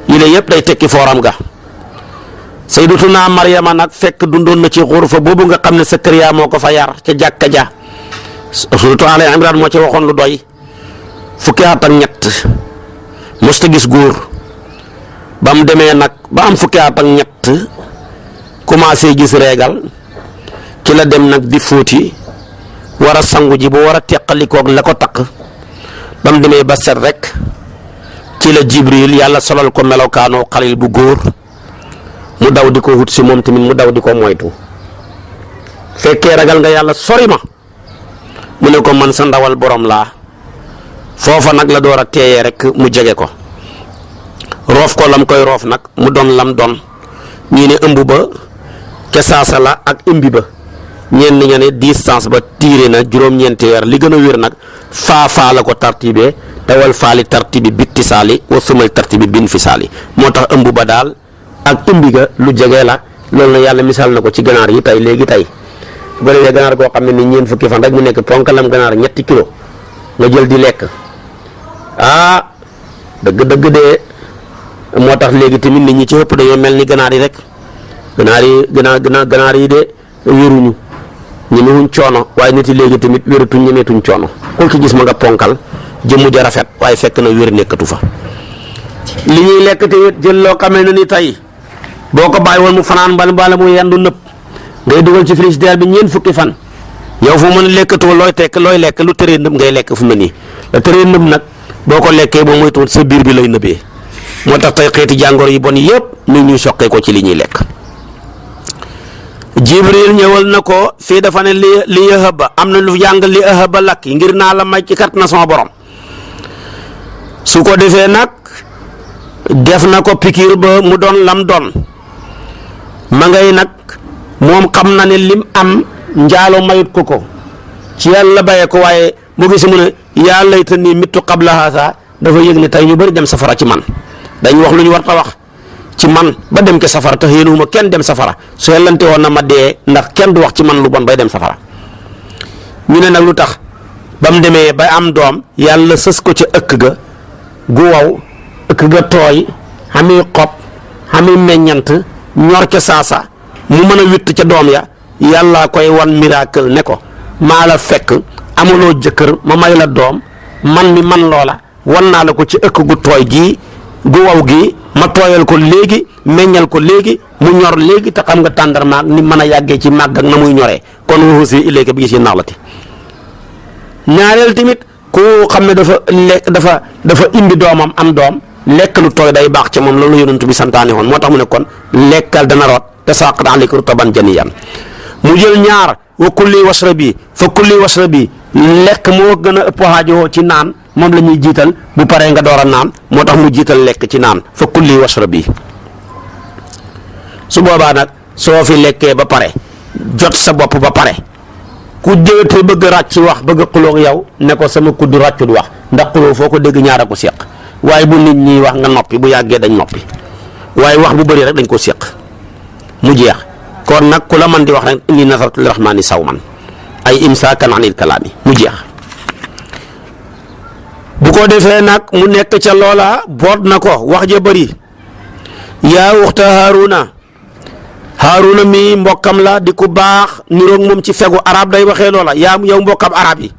yi la yëpp day tekki fooram ga sayyidatuna Maryama nag fekk dundoon na ci xurfa boobu nga xam ne Sakariya moo ko fa yar ca jàkka ja surtout Al Imran moo ci waxoon lu doy fukki at ak ñett mosta gis góor ba mu demee nag ba am fukki at ak ñett commencé gis reegal ci la dem nag di fóoti war a sangu ji bu war a teqalikoog la ko takk ba mu demee ba set rek ci la Jibril yàlla solal ko melokaanoo xalil bu góor mu daw di ko wut si moom tamit mu daw di ko moytu fekkee ragal nga yàlla sori ma mu ne ko man sa ndawal borom laa foofa nag la door a teeyee rek mu jege ko roof ko lam koy roof nag mu doon lam doon ñii ne ëmb ba kesaasa la ak ëmbi ba ñenn ña ne distance ba tiire na juróom-ñeenti weer li gën a wér nag faa la ko tartibee tawal faali tartibi bitti saali wa sumal tartibi bin fi saali moo tax ëmb ba daal ak ëmbi ga lu jege la loolu na yàlla misaal na ko ci ganaar yi tey léegi tey su ko defee ganaar goo xam ne ni ñeent fukki fan rek mu nekk ponkalam ganaar 3 kilo nga jël di lekk dëgg de moo tax léegi tamit nit ñi ci ëpp dañoo mel ni ganaar yi rek ganaar yi de wéruñu ñemewuñ coono waaye nit yi léegi tamit wératuñ ñemeetuñ coono koo ci gis ma nga ponkal jëmmu ja rafet waaye fekk na wér nekkatu fa li ñuy lekk tamit jël loo xamee ne ni tey boo ko bàyyi woon mu fanaan bala mu yendu nëpp ngay dugal ci frigidaire bi ñeent fukki fan yow fu mën a lekkatoo looy lekk lu tëree nëb ngay lekk fu mu ne nii la tëree nëb nag boo ko lekkee boo moytuwul sa biir bi lay nëbee moo tax tey xeeti jàngoro yi bon yëpp ni ñuy soqee ko ci li ñuy lekk. Jibril ñëwal na ko fii dafa ne li yahaba am na lu jàng li yahaba lakk ngir naa la may ci kat na sama borom su ko defee nag def na ko pikiir ba mu doon lam doon ma ngay nag moom xam na ne lim am njaalo mayut ko ci yàlla bàyyee ko waaye mu gis mu ne yaa laytanii mittu qabla haazaa dafa yëg ne tey ñu bëri dem safara ci man dañ wax lu ñu war ta wax ci man ba dem ke safara te yéenuwuma kenn dem safara su yellante woon na ma dee ndax kenn du wax ci man lu bon bay dem safara ñu ne nag lu tax ba mu demee ba am doom yàlla sës ko ca ëkk ga gu waw ëkk ga tooy xami xob xami meññant ñor ca saasa mu mën a witt ca doom ya yàlla koy wan miracle ne ko maa la fekk amuloo jëkkër ma may la doom man mi man loola wan naa la ko ci ëkk gu tooy gii gu waw gi ma tooyal ko léegi meññal ko léegi mu ñor léegi te xam nga tàndarma ni mën a yàggee ci màgg ak na muy ñoree kon waxusi ilayka bi gis yi naxlati ñaareel tamit ku xam ne dafa indi doomam am doom lekk lu tooy day baax ci moom loolu yonent bi santaane woon moo tax mu ne kon lekkal dana root te saqat alayka rutaban janiyan mu jël ñaar wa kulli washrabi fa kulli washrabi lekk moo gën a ëpp xaajowoo ci naan moom la ñuy jiital bu paree nga door a naan moo tax mu jiital lekk ci naan fa kulli washrabi su boobaa nag soo fi lekkee ba pare jot sa bopp ba pare ku jëwatee bëgg ràcc wax bëgg xuloo yow ne ko sama kudd ràccut wax ndax xuloo foo ko dégg ñaar a ko séq waaye bu nit ñi wax nga noppi bu yàggee dañ noppi waaye wax bu bëri rek dañ ko séq mu jeex kon nag ku la man di wax rek inni nasartu lirahmani sawman ay imsaakan anil kalaami mu jeex bu ko defee nag mu nekk ca loola boot na ko wax ja bëri yaa uxta Haaruna mi mbokkam la di ku baax niroog moom ci fegu arab day waxee loola yaa yow mbokkam arab yi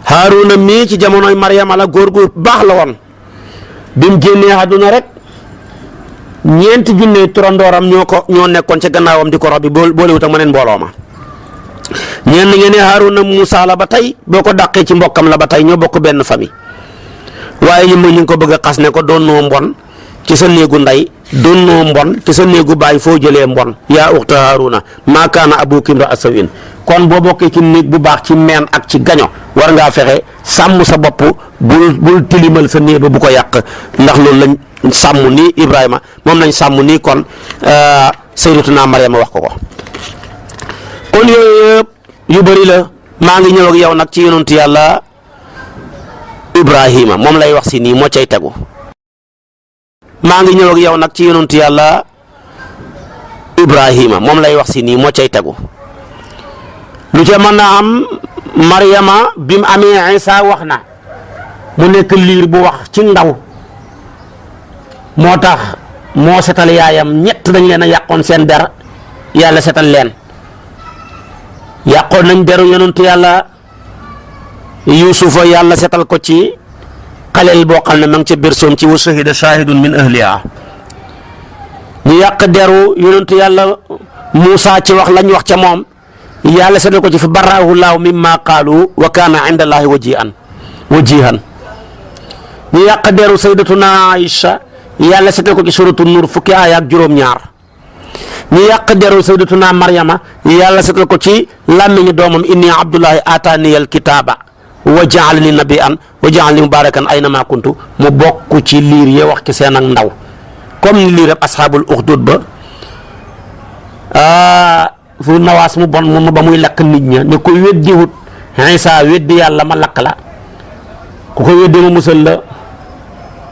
Haaruna mi ci jamonoy Maryama la góor gu baax la woon bi mu génnee àdduna rek ñeenti junne turandooram ñoo nekkoon ca gannaawam di ko rob bi boolewut ak ma neen mbooloo ma ñeen ngeen ne Haaruna Muusa la ba tey boo ko dàqee ci mbokkam la ba tey ñoo bokk benn famille waaye ñu ngi ko bëgg a xas ne ko doon noo mbon ci sa néegu ndey doon noo mbon ci sa néegu baay foo jëlee mbon yaa uxta Haaruna maa kaana abuki imra'a sawin kon boo bokkee ci néeg bu baax ci meen ak ci gaño war ngaa fexe sàmm sa bopp bul tilimal sa néeg ba bu ko yàq ndax loolu lañ sàmm nii Ibrahima moom lañ sàmm nii kon sayyidatuna Maryama wax ko kon yooyu yëpp yu bëri la maa ngi ñëw ak yow nag ci yonentu yàlla Ibrahima moom lay wax si nii moo cay tegu maa ngi ñëw ak yow nag ci yonentu yàlla Ibrahima moom lay wax si nii moo cay tegu lu ca mën a am Maryama bi mu amee Isa wax na mu nekk liir bu wax ci ndaw moo tax moo setal yaayam ñett dañ leen a yàqoon seen der yàlla setal leen yàqoon nañ deru yonentu yàlla Yuusufa yàlla setal ko ci xaleel boo xam ne ma ngi ca biir soom ci wa shahida shahidun min ahliha ñu yàq deru yonentu yàlla Muusa ci wax lañ wax ca moom yàlla setal ko ci fa baraahu laahu mimma qaalu wa kaana inda allaahi wajihan ñu yàq deru sayyidatuna Aïcha yàlla setal ko ci suratu Nuur fukki aaya ak juróom-ñaar ñu yàq deru sayyidatuna Maryama yàlla setal ko ci làmmiñu doomam inni abdullahi aataaniyal kitaaba wa jaalani nabiyan wa jaalani mubarakan aynama kuntu mu bokk ci liir yi wax ci seen ak ndaw comme ni liir ab asxaabul uxdud ba fu nawaas mu bon mu ba muy lakk nit ña ne ko weddi wut Isa weddi yàlla ma lakk la ku ko weddi ma musal la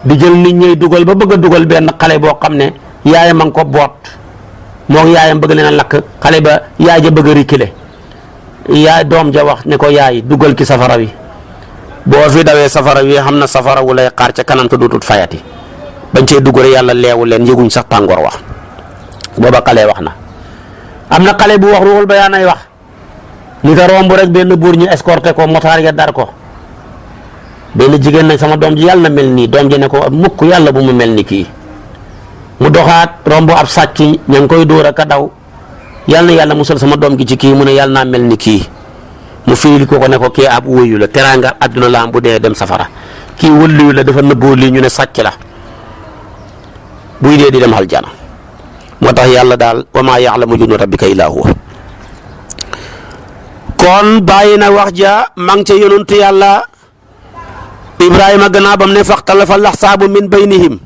di jël nit ñay dugal ba bëgg a dugal benn xale boo xam ne yaayam a ngi ko boot moo yaayam bëgg leen a lakk xale ba yaay ja bëgg a rikile yaay doom ja wax ne ko yaay dugal ci safara wi boo fi dawee safara wi xam na safara wu lay xaar ca kanam te dootut fayati bañ cee dugg rek yàlla leewu leen yëguñ sax tàngoor wax booba xale wax na am na xale bu wax ruuxul bayaan ay wax ni ko romb rek benn buur ñu escorté ko motaar ya dar ko benn jigéen nag sama doom ji yàlla na mel nii doom ji ne ko mukk yàlla bu mu mel ni kii mu doxaat romb ab sàcc ña ngi koy dóor ak a daw yàlla na yàlla musal sama doom gi ci kii mu ne yàlla naa mel ni kii mu fiili ko ne ko kii ab wëyu la teraanga àdduna la am bu dee dem safara kii wëlliyu la dafa nëbboo lii ñu ne sàcc la buy dee di dem aljana moo tax yàlla daal wa maa ya'lamu junuuda rabbika illaa huwa kon bàyyi na wax ja mang ca yonantu yàlla Ibrahima gannaaw bam ne faxtalafa al-ahzaabu min baynihim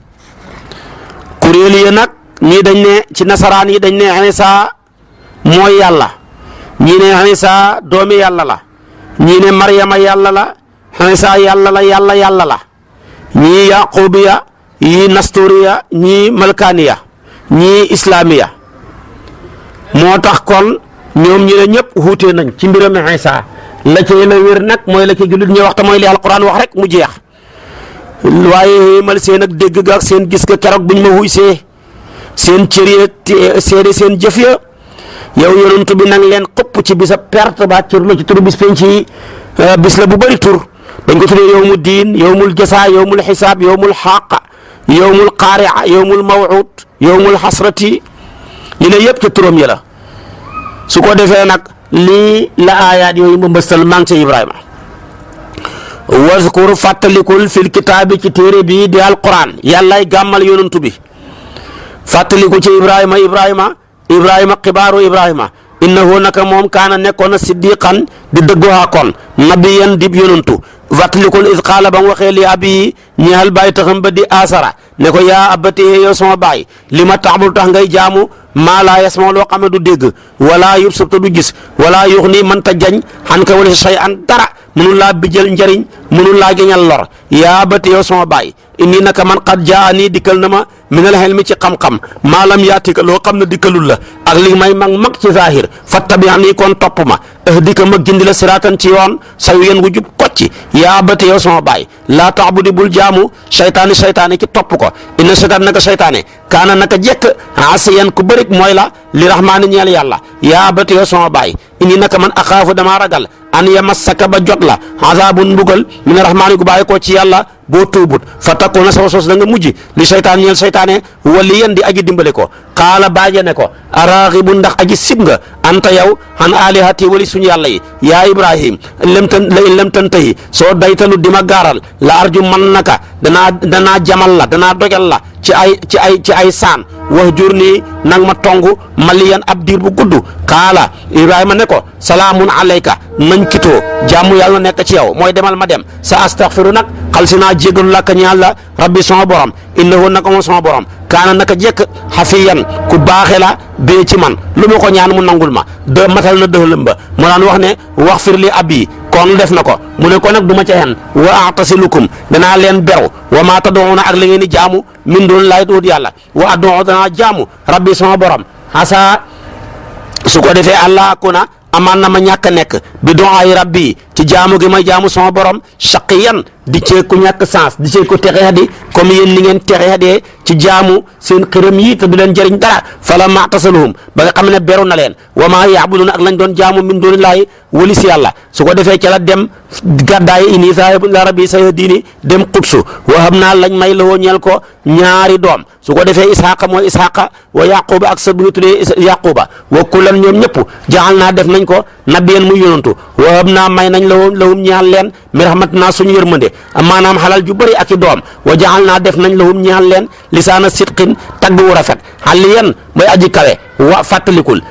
kuréel yi nag ñii dañ ne ci nasaraan yi dañ ne Isa mooy yàlla ñii ne Isa doomi yàlla la ñii ne Maryama yàlla la Isa yàlla la yàlla la ñii yaqubiya ñii nasturiya ñii malkaniya ñii islamiya moo tax kon ñoom ñi ne ñëpp wuute nañ ci mbiram Isa la ca la wér nag mooy la ca jullit ñi wax te mooy li alquran wax rek mu jeex waaye mal seen ak dégg ga ak seen gis ga keroog buñ ma wuy seen cër ya seede seen jëf ya yow yonent bi nang leen xëpp ci bisa perte ba cër la ci turu bis penc yi bis la bu bëri tur dañ ko tuddee yowmu diin yowmul jasa yowmul xisaab yowmul xaqa yowmul qaaria yowmul mawuud yowmul xasrati li ne yëpp ca turam ya la su ko defee nag lii la aayaat yooyu ma mbëstal maa ngi ca Ibrahima wazkur fàttalikul fil kitaabi ci téere bii di alquran yàllaay gàmmal yonantu bi fàttaliku ci Ibrahima xibaaru Ibrahima innahu naka moom kaana nekkoon na siddiqan di dëggoo kon nabiyan dib yonantu fàttalikul iz qaala ba mu waxee li abi ñeexal bàyyi taxam ba di asara ne ko yaa abati yow sama baay li ma taxbul tax ngay jaamu maa laa yasma loo xam ne du dégg wala yubsir te du gis wala yuxni mënta jañ xan ka wala shay an dara mënul laa bijjal njëriñ mënul laa geñal lor yaa abati yow sama baay inni naka man qad jaani dikkal na ma minal ilmi ci xam-xam maalam yaatika loo xam ne dikkalul la ak li may mag ci zahir fattabi'ani kon topp ma ahdika ma gindi la siraatan ci yoon sawiyyan wu jub kocci yaa abati yow sama baay laa ta'budi bul jaamu seytaane ci topp ko inna seytaan naka seytaane kaana naka jekk asiyan ku bërik mooy la li rahmaani ñeel yàlla yaa abati yow sama baay inni naka man axaafu damaa ragal an yamassaka ba jot la azaabun mbugal min rahmaani gu bàyyi ko ci yàlla boo tuubut fa takkoona sawa sos da nga mujj li seytaan ñeel seytaane waliyan di aji dimbale ko qaala baaje ne ko araaxibu ndax aji sib nga anta yow an alihati wali suñu yàlla yi yaa ibrahim lam tantahi soo daytalu di ma gaaral la arju man naka danaa jamal la danaa dojal la ci ay saan wax jur nii nang ma tongu maliyan ab diir bu gudd qaala ibrahima ne ko salaamun alayka nañ kitoo jàmm yàlla nekk ci yow mooy demal ma dem sa astaghfiru nag xal si naa jégalu laka ñaan la rabbi sama borom innahu naka moom sama borom kaana naka jekk xafiyan ku baaxe la bee ci man lu ma ko ñaan mu nangul ma de matal na dëxalam ba mu daan wax ne wax fir li abi kon def na ko mu ne ko nag du ma ca xen wa atasilukum danaa leen beru wa maa tad'uuna ak la ngeen di jaamu min doon laay doot yàlla wa ad'u danaa jaamu rabbi sama borom asa su ko defee allah akuna amaan na ma ñàkk a nekk bi du'aay rabbi ci jaamu gi may jaamu sama borom shaqiyan di cee ku ñàkk sens di cee ku texee di comme yéen ni ngeen texee dee ci jaamu seen xërëm yi te du leen jëriñ dara fala ma'tasaluhum ba nga xam ne beru na leen wa maa ya'buduna ak lañ doon jaamu min dunillahi wali si yàlla su ko defee ca la dem gàddaay inni zaahibun ila rabbi sayahdini dem Qudsu wa habnaa lañ may la woo ñeel ko ñaari doom su ko defee Isaaqa mooy Isaaqa wa Yaquba ak sa bu ñu tuddee Yaquba wa kullan ñoom ñëpp jaxal naa def nañ ko nabiyan muy yonantu wa habnaa may nañ lahum ñaal leen mi rahmatinaa suñu yërmande maanaam xalal ju bëri ak i doom wa jaxal naa def nañ lahum ñaal leen lisaana sidqin tagg wu rafet xaliyan mooy aji kawe wa fàttalikul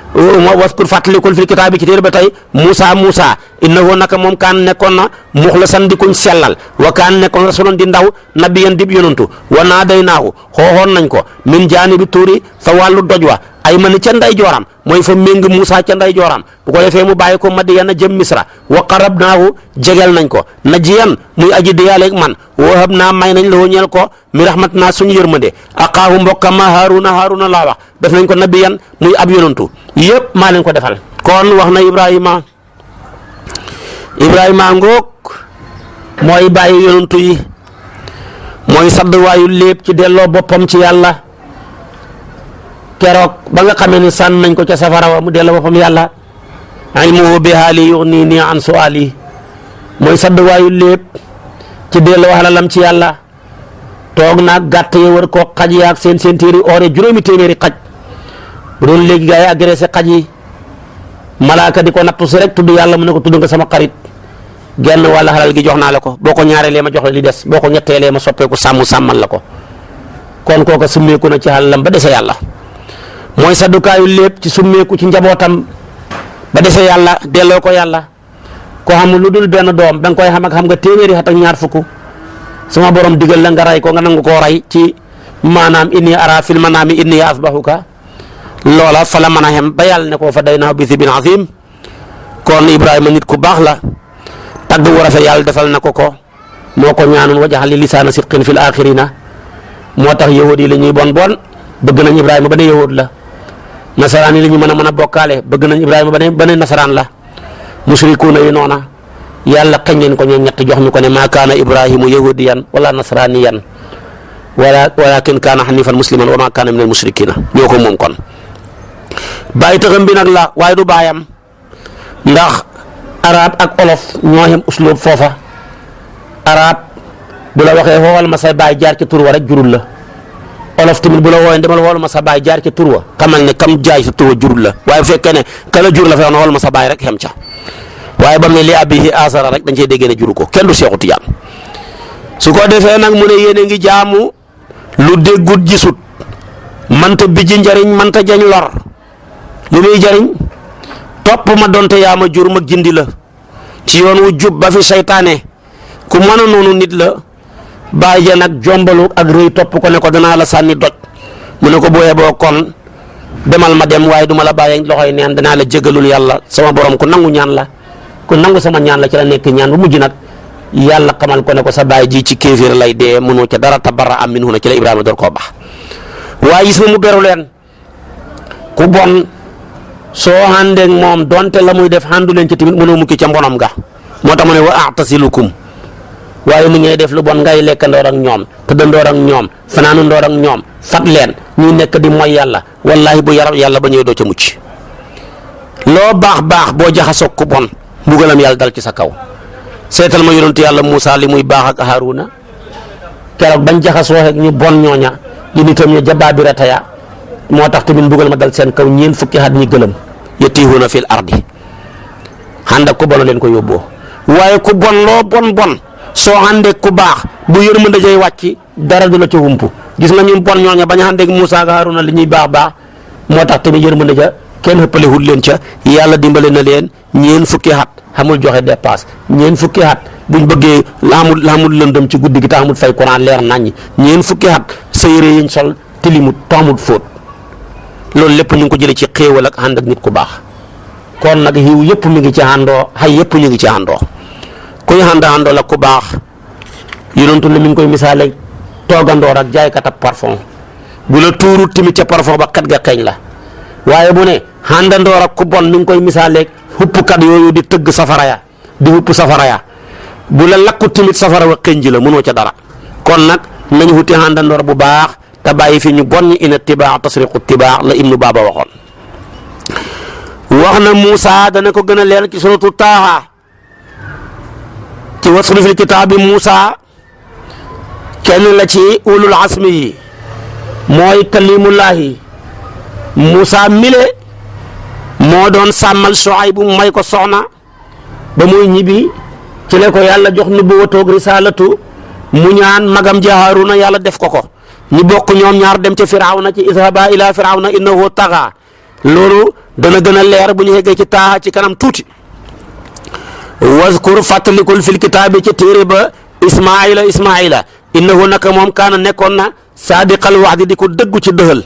waskur fàttalikul fil kitaabi ci téere ba tey Moussa innahu naka moom kaan nekkoon na muxlasan di kuñ sellal wa kaan nekkoon rasulan di ndaw nabiyan dib yonantu wa naadaynaahu xooxoon nañ ko min jaanibi tuuri fa wàllu doj wa ay man ca nday jooram mooy fa méng Moussa ca nday jooram bu ko defee mu bàyyi ko Madiyana jëm Misra wa qarabnaahu jegel nañ ko najiyan muy aji diyaaleeg man wahab naa may nañ la ñeel ko mi rahmatinaa suñu yërmande aqaahu mbokkam ma Haaruna laa wax def nañ ko nabiyan muy ab yonantu yëpp maa leen ko defal kon wax na Ibrahima ngoog mooy bàyyi yonantu yi mooy sadd waayu lépp ci delloo boppam ci yàlla keroog ba nga xamee ni sànn nañ ko ca safara wa mu delloo boppam yàlla ilmuhu bi haali yugnini an suali mooy sadd waayu lépp ci delloo halalam ci yàlla toog naag gàtt yi wër koo xaj yaag seen téeri oore juróomi téeméeri xaj bu doon léegi gaa yi agressé xaj yi malaaka di ko nattu si rek tudd yàlla mu ne ko tudd nga sama xarit genn wala xalal gi jox naa la ko boo ko ñaareelee ma jox la li des boo ko ñetteelee ma soppeeku sàmmal la ko kon kooka summeeku na ci xalalam ba dese yàlla mooy saddukaayu lépp ci summeeku ci njabootam ba dese yàlla delloo ko yàlla ko xam lu dul benn doom da nga koy xam ak xam nga téeméeri xat ak ñaar fukk sama borom digal la nga ray ko nga nangu koo ray ci maanaam inni ara fil manaami inni asbahuka loola fa la mën a xem ba yàlla ne koo fa day naa bi sibin azim kon Ibrahima nit ku baax la tagg wu rafet yàlla defal na ko moo ko ñaanoon wajaxal li lisaana sidqin fil aaxirina moo tax yahud yi la ñuy bon bëgg nañ Ibrahima ba ne yahud la nasaraan yi la ñu mën a bokkaale bëgg nañ Ibrahima ba ne nasaraan la musrikuuna yi noona yàlla xañ leen ko ñoom ñett jox ñu ko ne maa kaana Ibrahimu yahudiyan wala nasraniyan walakin kaana hanifan musliman wa maa kaana minal musrikina ñoo ko moom kon bàyyi taxam bi nag la waaye du baayam ndax arab ak olof ñoo xem uslub foofa arab bu la waxee xool ma sa baay jaar ci tur wa rek jurul la olof tamit bu la wooyee demal xool ma sa baay jaar ci tur wa xamal ne kam jaay sa tur wa jurul la waaye bu fekkee ne kala jur la fa wax na xool ma sa baay rek xem ca waaye ba mu ne li abihi asara rek dañ cey déggee ne juru ko kenn du Seexu Tijaan su ko defee nag mu ne yéen a ngi jaamu lu déggut gisut manta bijji njariñ manta jañ lor li muy jariñ topp ma donte yaa ma jur ma gindi la ci yoon wu jub ba fi saytaane ku mën a noonu nit la bàyyi ja nag jombalu ak rëy topp ko ne ko danaa la sànni doj mu ne ko booyee boo kon demal ma dem waaye duma la bàyyi loxoy neen danaa la jégalul yàlla sama borom ku nangu ñaan la ku nangu sama ñaan la ci la nekk ñaan bu mujj nag yàlla xamal ko ne ko sa baay ji ci kéefir lay dee mënoo ca dara tabarra am minhu na ci la Ibrahima door koo baax waaye gis nga mu beru leen ku bon soo àndeeg moom donte la muy def àndu leen ci tamit mënoo mukki ca mbonam ga moo tax mu ne wa a'tasilukum waaye mu ñëwee def lu bon ngay lekk ndoor ak ñoom tëdd ndoor ak ñoom fanaanu ndoor ak ñoom fat leen ñuy nekk di mooy yàlla wallahi bu yaram yàlla ba ñëwee doo ca mucc loo baax boo jaxasoog ku bon mbugalam yàlla dal ci sa kaw seetal ma yonentu yàlla Moussa li muy baax ak Haruna keroog bañ jaxasoo ak ñu bon ñooña li nitam ñu jabaabira taya moo tax tamit mbugal ma dal seen kaw ñeen fukki at ñi gëlëm yatiihuna fil ardi ànd ak ku bon leen ko yóbboo waaye ku bon loo bon soo àndeeg ku baax bu yërmande jay wàcc dara du la ca humpu gis nga ñu bon ñooña bañ a àndeeg Moussa ak Haruna li ñuy baax moo tax tamit yërmande ja kenn xëppalewul leen ca yàlla dimbale na leen ñeen fukki at xamul joxe dépasse ñeen fukki at buñ bëggee amul lëndëm ci guddi gi te amul fay courant leer naññi ñeen fukki at sa yére yiñ sol tilimut taamut fóot loolu lépp ñu ngi ko jëlee ci xéewal ak ànd ak nit ku baax kon nag xiw yëpp mi ngi ci àndoo xay yëpp ñu ngi ci àndoo kuy àndoo la ku baax yonentu ne mi ngi koy misaale toogandoor ak jaaykat ab parfum bu la tuurut tamit ca parfum ba xet ga xeeñ la waaye bu ne àndandoor ak ku bon mi ngi koy misaale xuppkat yooyu di tëgg safara ya di xupp safara ya bu la lakku tamit safara wa xëñ ji la mënoo ca dara kon nag nañu xuti àndandoor bu baax te bàyyi fi ñu bon ñi ina tibaax tasriqu tibaax la ibnu baaba waxoon wax na Moussa dana ko gën a leer ci suratu Taaha ci waslu fil kitaabi Moussa kenn la ci ulul asmi yi mooy kalimullahi Moussa mile moo doon sàmmal Suaybu may ko soxna ba muy ñibbi ci la ko yàlla jox nubuwatoog risalatu mu ñaan magam ja Haaruna yàlla def ko ñu bokk ñoom ñaar dem ca Firawna ci izhaba ila Firawna innahu taxa loolu dana gën a leer bu ñu yeggee ci Taaha ci kanam tuuti wazkur fàttalikul fil kitaabi ci téere ba Ismaila innahu naka moom kaana nekkoon na saadiqal waxdi di ko dëggu ci dëxal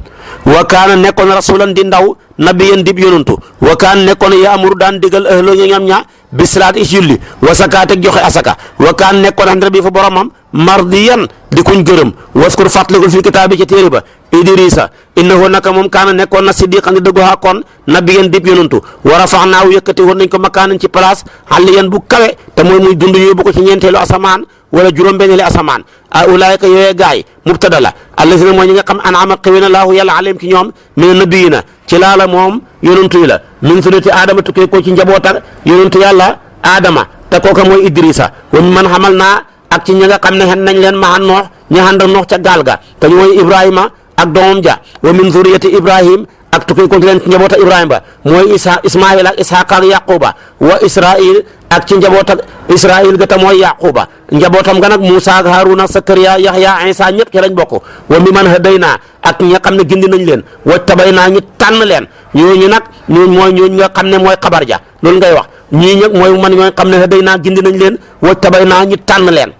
wa kaana nekkoon rasulan di ndaw nabiyan dib yonantu wa kaana nekkoon yaamuru daan digal ahlo ñoom ña bi salaat is julli wa sakaat ak joxe asaka wa kaana nekkoon xam rabbi fa boromam mardiyan di kuñ gërëm waskur fàttalikul fi kitaabi ci téere ba Idrisa innahu naka moom kaana nekkoon na siddiqan di dëggu xàkkoon nabiyan dib yonantu wa rafaxnaahu yëkkati woon nañ ko makaanan ci place aliyan bu kawe te mooy muy dund yóbbu ko ci ñeenteelu asamaan wala juróom-benneeli asamaan a ulaayka yooyee gaay mubtada la allazina mooy ñi nga xam an'ama xëy na laahu yàlla alayhim ci ñoom mina nabiyina ci laala moom yonantu yi la min sunnati aadama tukkee ko ci njabootak yonantu yàlla aadama te kooka mooy Idrisa wa man xamal naa ak ci ñi nga xam ne xen nañ leen ma noox ñi ànd ak noox ca gaal ga te ñu mooy Ibrahima ak doomam ja wa min zuriyati Ibrahim ak tukkee ko ci leen ci njaboota Ibrahima ba mooy Ismail ak Ishaq ak Yaquba wa Israil ak ci njaboot ak Israil ga ta mooy Yaquba njabootam ga nag Moussa ak Haruna Sakariya Yahya Isa ñëpp ci lañ bokk wa mi man hadayna ak ñi nga xam ne gindi nañ leen wa tabaynaa ñi tànn leen ñooñu nag ñooñu nga xam ne mooy xabar ja loolu ngay wax ñii nag mooy man ñoo xam ne hadaynaa gindi nañ leen wa tabaynaa ñi tànn leen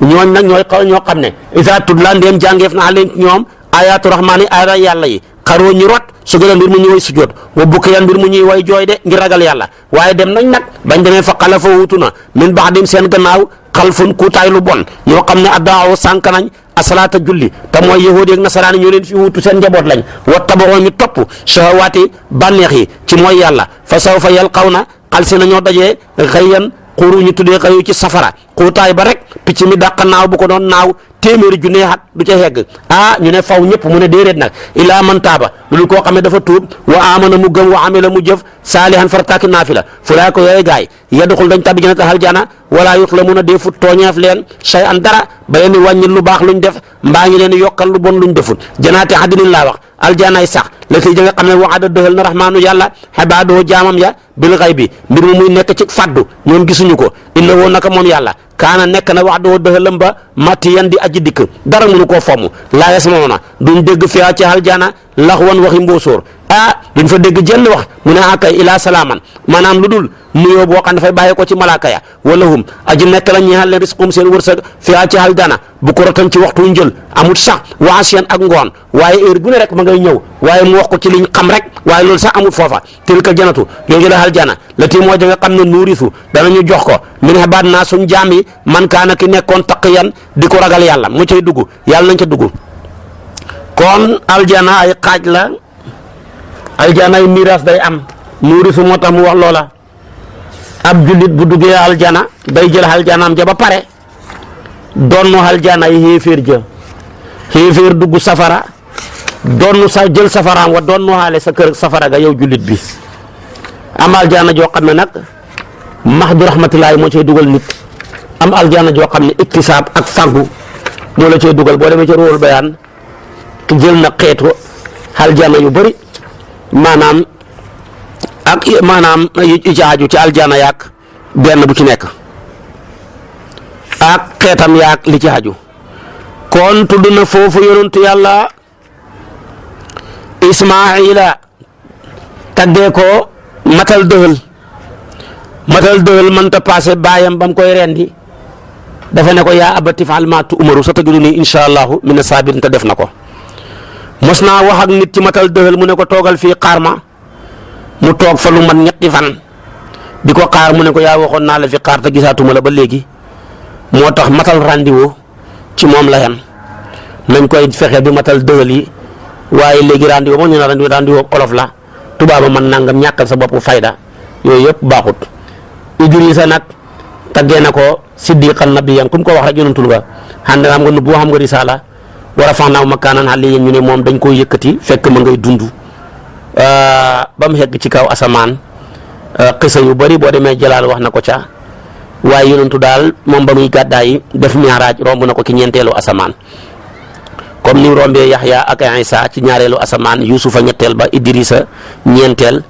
ñooñ nag ñoo xam ne isa tudla ndéem jàngeef na leen ñoom ayatu rahmaani aaya yàlla yi xaroo ñi rot su gën a mbir mu ñuy way sujjóot wa bukkiyan mbir mu ñuy way jooy de ngir ragal yàlla waaye dem nañ nag bañ demee fa xalafa wuutu na min ba'dim seen gannaaw xalfun kuutaay lu bon ñoo xam ne addaaw sànq nañ asalaata julli te mooy yahuudi ak nasaraani ñoo leen fi wuutu seen njaboot lañ wa tabaxoo ñu topp shahawaati bànneex yi ci mooy yàlla fa sawfa yalqawna xal si nañoo dajee xëyan xuuru ñu tuddee xëyu ci safara xuutaay ba rek picc mi dàq naaw bu ko doon naaw téeméeri junne at du ca hegg ñu ne faw ñëpp mu ne déedéet nag ilaa man taaba loolu koo xam ne dafa tuub wa amana mu gëm wa amila mu jëf saalihan farataaki naafila fulaa ko yooyu gaay yadxul dañ tabbi jannata aljana wala yuxlamuuna deefut tooñeef leen shay an dara ba leen di wàññil lu baax luñ def mbaa ngi leen di yokkal lu bon luñ defut janaati adnin laa wax aljanaay sax la tey ja nga xam ne waxada dëxal na rahmaanu yàlla xabaadoo jaamam ya bil xay bi mbir mu muy nekk ci faddu ñoom gisuñu ko inna woo naka moom yàlla kaana nekk na wax doo dëxalam ba matiyan di aji dikk dara mënu koo fomm laa yasmauna duñ dégg fiyaa ci aljana lax wan waxi mbóosóor duñ fa dégg jenn wax mu ne akay ilaa salaaman maanaam lu dul nuyoo boo xam dafay bàyyi ko ci malaaka ya wala hum aji nekk la ñeexal leen risqum seen wërsëg fiyaa ci aljana bu ko rotan ci waxtu njël amut sax waasiyan ak ngoon waaye heure bu ne rek ma ngay ñëw waaye mu wax ko ci liñ xam rek waaye loolu sax amut foofa tilka janatu yooyu la aljana la tii mooy da nga xam ne nuurisu danañu jox ko min xibaad naa suñ jaam yi man kaana ki nekkoon taqiyan di ko ragal yàlla mu cay dugg yàlla nañ ca dugg kon aljana ay xaaj la aljana ay miraas day am nuurisu moo tax mu wax loola ab jullit bu duggee aljana day jël aljanaam ja ba pare donnu aljana yi xéeféer dugg safara donnu sa jël safaraam wa donnu xaale sa kër safara ga yow jullit bi am aljana joo xam ne nag mahdu rahmatullahi moo cay dugal nit am aljana joo xam ne iktisaab ak fàggu moo la cay dugal boo demee ca Ruuhul Bayaan jël na xeetu aljana yu bëri maanaam yi ci aju ci aljana yaak benn bu ci nekk ak xeetam yaak li ci aju kon tudd na foofu yonentu yàlla Ismaila taggee ko matal dëhël mënta passé baayam ba mu koy rendi dafa ne ko yaa abati fa'al maa tu'maru satajiduni insha allahu mina saabiriin te def na ko mos naa wax ak nit ci matal dëhël mu ne ko toogal fii xaar ma mu toog fa lu mat ñetti fan di ko xaar mu ne ko yaa waxoon naa la fi xaar te gisaatuma la ba léegi moo tax matal rendez-vous ci moom la yan nañ koy fexe bi matal dëhël yi waaye léegi rendez-vous moom ñu ne rendez-vous olof la tubaaba man nangam ñàkkal sa bopp fayda yooyu yëpp baaxut Idrissa nag taggee na ko siddiqan nabiyyan ku mu ko wax rek yonantul nga xam nga nubbu xam nga risaala wa rafa'naahu makaanan aliyyan ñu ne moom dañ koy yëkkati fekk ma ngay dund ba mu xegg ci kaw asamaan xisa yu bari boo demee jalaal wax na ko ca waaye yonantu daal moom ba muy gàddaay def mi'raaj romb na ko ci ñeenteelu asamaan comme ni rombee Yaxya ak Isa ci ñaareelu asamaan Yuusufa ñetteel ba Idrissa ñeenteel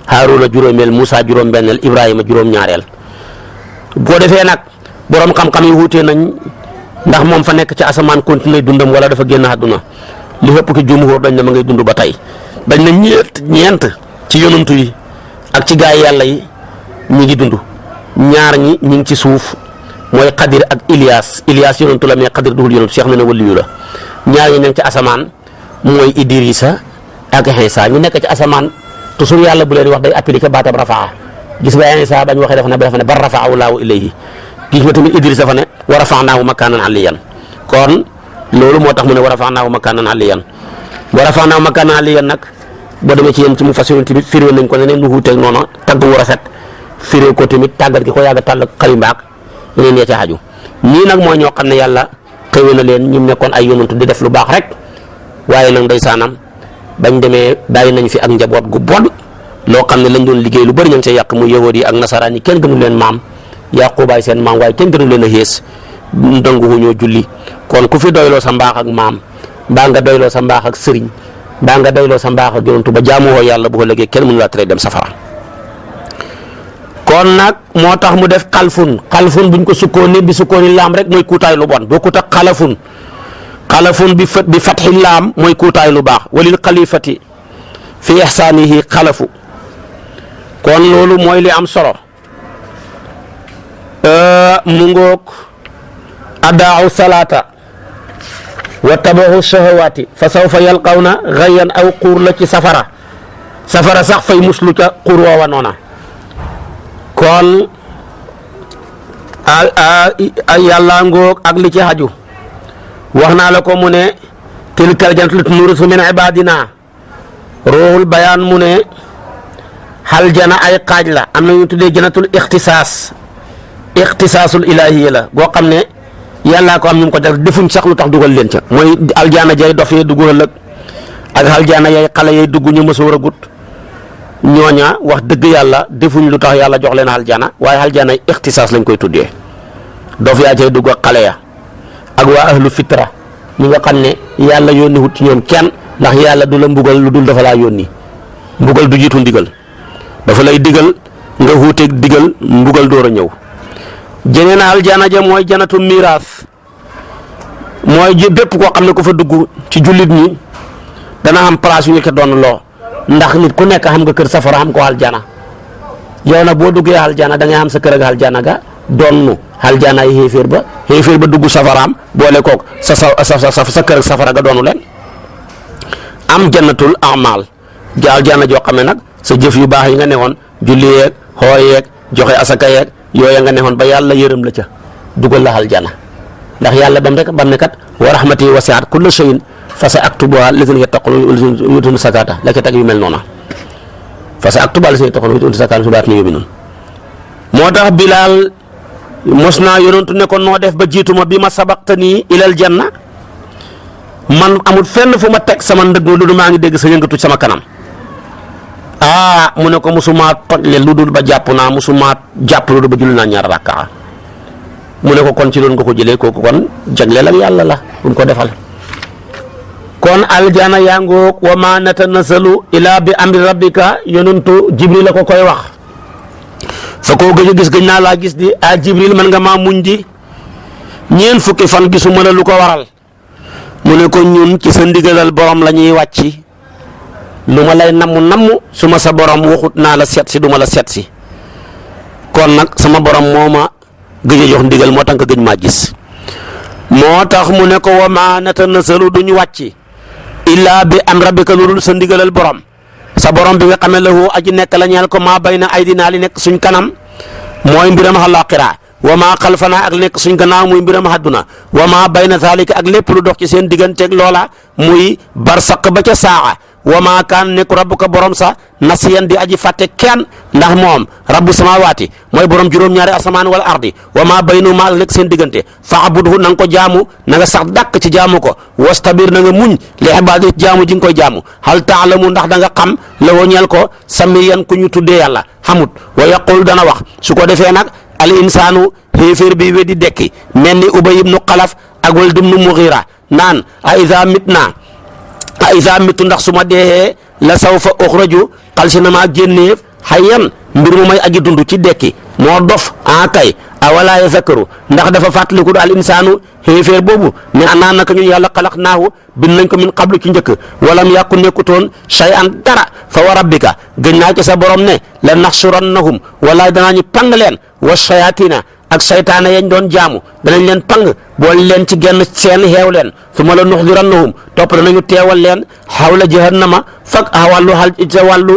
Haaruna juróomeel Moussa juróom-benneel Ibrahima juróom-ñaareel boo defee nag borom xam-xam yi wuute nañ ndax moom fa nekk ci asamaan continué dundam wala dafa génn àdduna li ëpp ki jumhur dañ ne ma ngay dund ba tey dañ ne ñeent ci yonantu yi ak ci gaay yàlla yi ñi ngi dund ñaar ñi ngi ci suuf mooy Xadir ak Ilias yonantu la mais Xadir duhul yonantu Cheikh na ne waliyu la ñaar ñi nekk ci asamaan mooy Idrissa ak Isa ñu nekk ci asamaan toujours yàlla bu leen wax day appliqué baatab rafaa gis nga Isa bañ waxee dafa ne bar rafaahu laahu ilayhi gis nga tamit Idrissa dafa ne wa rafa'naahu makaanan aliyyan kon loolu moo tax mu ne wa rafa'naahu makaanan aliyyan nag boo demee ci yéen ci mu fasiroon tamit firé nañ ko ne nu wuuteeg noonu tagg wu rafet firé ko tamit tàggat gi ko yàgg a tàll xalimbaak yeneen ya ca aju ñii nag mooy ñoo xam ne yàlla xëy na leen ñu nekkoon ay yonantu di def lu baax rek waaye nag ndeysaanam bañ demee bàyyi nañ fi ak njaboot gu bon loo xam ne lañ doon liggéey lu bëri ñu ngi see yàq muy yahuud yi ak nasaraan yi kenn gënu leen maam Yaqubaay seen maam waaye kenn gënu leen a xees nanguwuñoo julli kon ku fi doyloo sa mbaax ak maam mbaa nga doyloo sa mbaax ak sëriñ mbaa nga doyloo sa mbaax ak yonantu ba jaamuwoo yàlla bu ko lëggee kenn mënu laa tere dem safara kon nag moo tax mu def xalfun buñ ko sukkooni bi sukkooni laam rek mooy kuutaay lu bon bokkut ak xalafun bi fatxi laam mooy kuutaay lu baax walil xalifati fi ihsaanihi xalafu kon loolu mooy li am solo mu ngoog adaaw salaata wa tabaxu shahawaati fa sawfa yalqawna ghayyan aw xuur la ci safara sax fay muslu ca xuur woowa noona kon yàlla ngoog ak li ci xaju wax naa la ko mu ne tilkal jannatu nuurisu min ibadina ruuxul bayaan mu ne xal jana ay xaaj la am na ñu tuddee jannatul ixtisaasul ilaahiya la goo xam ne yàllaa ko am ñu ko def defuñ sax lu tax dugal leen ca mooy aljana jay dof yee dugg ëllëg ak aljana yay xale yay dugg ñu mësoor a gut ñooña wax dëgg yàlla defuñ lu tax yàlla jox leen aljana waaye aljana ixtisaas lañ koy tuddee dof yaa cay dugg ak xale ya ak waa ahlu fitra ñi nga xam ne yàlla yónni wut ci ñoom kenn ndax yàlla du la mbugal lu dul dafa laa yónni mbugal du jiitu ndigal dafa lay digal nga wuuteeg digal mbugal door a ñëw jeneen aljana ja mooy janatu miraas mooy bépp koo xam ne ku fa dugg ci jullit ñi dana am place yu ñu ko doon loo ndax nit ku nekk xam nga kër safara xam ko aljana yow nag boo duggee aljana da ngay am sa kër ak aljana ga doonnu aljana yi xéeféer ba dugg safaraam boole kook sa kër ak safara ga doonu leen am jannatul amal aljana joo xam ne nag sa jëf yu baax yi nga newoon julli yeeg xoor yeeg joxe asaka yeeg yooya nga neexoon ba yàlla yërëm la ca dugal la aljana ndax yàlla bam ne kat wa rahmati wasi'at kulla shay'in fa sa aktubuha lazina yattaquna wa yu'tuna zakata la ca tag yu mel noona fa sa aktubuha lazina yattaquna wa yu'tuna zakata su baat ni yóbbi noonu moo tax Bilaal mos naa yonantu ne ko noo def ba jiituma bi ma sabaqtani ilal janna man amul fenn fu ma teg sama ndëg lu dul maa ngi dégg sa yëngatu sama kanam mu ne ko musuma toj le lu dul ba jàpp naa musuma jàpp lu dul ba julli naa ñaar rakkaa mu ne ko kon ci loolu nga ko jëlee kooku kon jagleel ak yàlla la buñ ko defal kon aljana yaa ngoog wa ma natanazzalu ila bi amri rabbika yonantu Jibril la ko koy wax fa koo gëj a gis gëj naa laa gis di Jibril man nga maa muñ di ñeen fukki fan gisuma la lu ko waral mu ne ko ñun ci sa ndigalal borom la ñuy wàcci lu ma lay namm su ma sa borom waxut naa la seet si du ma la seet si kon nag sama borom moo ma gëj a jox ndigal moo tax nga gëj maa gis moo tax mu ne ko wa ma natanazzalu duñu wàcci illaa bi am rabbika lu dul sa ndigalal borom sa borom bi nga xamee lahu aji nekk la ñeel ko maa bayna aydinaa li nekk suñ kanam mooy mbiram àllaaxira wa maa xalfanaa ak li nekk suñ gannaaw muy mbiram àdduna wa maa bayna zaalika ak lépp lu dox ci seen digganteeg loola muy barsaq ba ca saaxa wa maa kaan nekk rabbuka borom sa nasiyan di aji fàtte kenn ndax moom rabbu samawaati mooy borom juróom-ñaari asamaan wala ardi wa maa baynahuma ak nekk seen diggante fa'budhu na nga ko jaamu na nga sax dàkk ci jaamu ko wastabir na nga muñ li ibaadati jaamu ji nga koy jaamu hal ta'lamu ndax da nga xam la ñeel ko samiyan ku ñu tuddee yàlla xamut wa yaqul dana wax su ko defee nag al insaanu xéeféer bi weddi dekki mel ni Ubay ibnu Xalaf ak Walid ibnu Mughira naan a iza mitu ndax su ma dee la sawfa uxraju xal si na maa génneef hayyan mbir mu may aji dund ci dekki moo dof kay awala yazakkaru ndax dafa fàttaliku al insaanu xéeféer boobu ne anaa naka ñun yàlla xalaqnaahu bind nañ ko min qablu ci njëkk walam yàkku nekkutoon shay'an dara fa wa rabbika gëñ naa ci sa borom ne la naxsurannahum walaay danaa ñu pang leen wa shayatina ak saytaane yañ doon jaamu danañ leen pang boole leen ci genn seen xeew leen su ma la nuxdirannahum topp danañu teewal leen xawla jahannama fak wàllu wàllu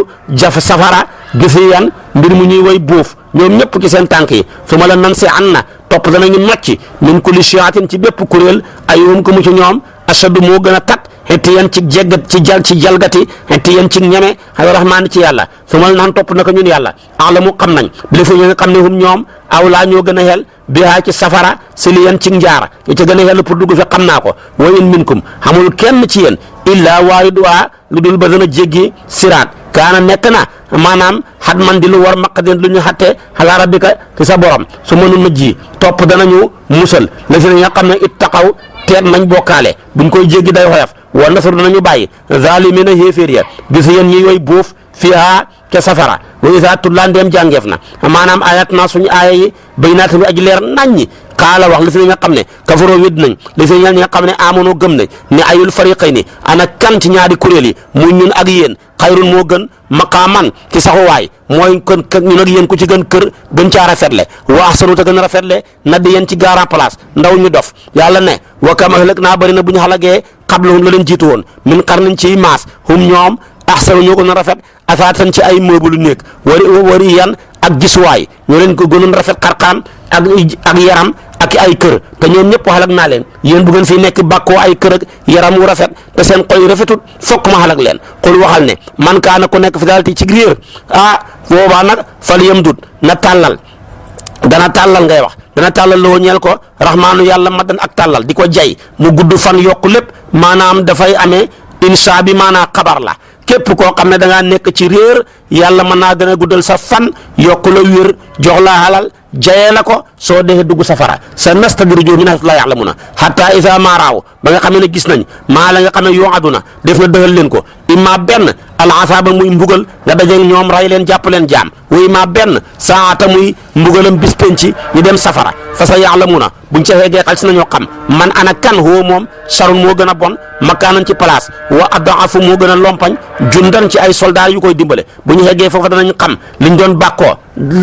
safara gisi yan mbir mu ñuy way buuf ñoom ñëpp ci seen tànk yi su ma la nan si an na topp danañu nocci min kulli shi'atin ci bépp kuréel ayum ko mu ci ñoom ashadu moo gën a tat xetti yan ci jeggat ci jalgati xetti yan ci ñeme xay rahmaan ci yàlla su ma la naan topp naka ñun yàlla alamu xam nañ bi fa ñu nga xam ne hum ñoom aw laa ñoo gën a xel bihaa ci safara si li yan ci njaar ñu ci gën a xel pour dugg fi xam naa ko wa in minkum xamul kenn ci yéen illaa waariduhaa lu dul ba dana jéggi siraat kaana nekk na maanaam xat man di lu war maqadin lu ñu xatte ala rabbika ci sa borom su mënu na ji topp danañu musal la si nga xam ne it taxaw teet nañ bokkaale buñ koy jéggi day xoyaf wa nasru danañu bàyyi zaalimiina xéeféer ya gis yéen ñi way boof fiha ca safara wa iza tutlaa ndeem jàngeef na maanaam ayat naa suñu aaya yi bayyinaatin bi aji leer naññi xaala wax li si nga xam ne kafaroo wedd nañ li si ñi nga xam ne amonoo gëm nañ ne ayul fariqayni ana kan ci ñaari kuréel yi muy ñun ak yéen xayrun moo gën maqaaman ci saxuwaay mooy kon ñun ak yéen ku ci gën kër gën caa rafetle wa ahsanu te gën a rafetle na di yéen ci garan place ndaw ñu dof yàlla ne wa kam ahlaknaa bëri na bu ñu xalagee qablahum la leen jiitu woon min qarnin ci maas hum ñoom ahsanu ñoo gën a rafet asaatan ci ay meuble nekk wari yan ak gisuwaay ñoo leen ko gënoon rafet xarxaan ak yaram ak ay kër te ñoom ñëpp xalak naa leen yéen bu ngeen fi nekk bàkkoo ay kër ak yaram wu rafet te seen xol yi rafetut fokk ma xalak leen xul waxal ne man kaana ku nekk fi daal ci réer boobaa nag fal yamdud na tàllal dana tàllal ngay wax dana tàllal loo ñeel ko rahmaanu yàlla madan ak tàllal di ko jay mu gudd fan yokku lépp maanaam dafay amee insha bi maanaam xabar la képp koo xam ne da ngaa nekk ci réer yàlla mën naa dana guddal sa fan yokku la wér jox la halal jayee la ko soo defee dugg safara sa nastadrijuhum min haysu laa ya'lamuuna hatta iza maa raaw ba nga xam ne gis nañ maa la nga xam ne yuu'aduuna def na dëxal leen ko imma benn al asaaba muy mbugal nga dajeeg ñoom ray leen jàpp leen jaam wa imma benn saata muy mbugalam bis penci ñu dem safara fa sa ya'lamuuna buñ ca xeegee xal si nañoo xam man ana kan huwa moom sarun moo gën a bon makaanan ci place wa ad'afu moo gën a lompañ jundan ci ay soldat yu koy dimbale bu ñu xeegee foofa danañ xam liñ doon bàkkoo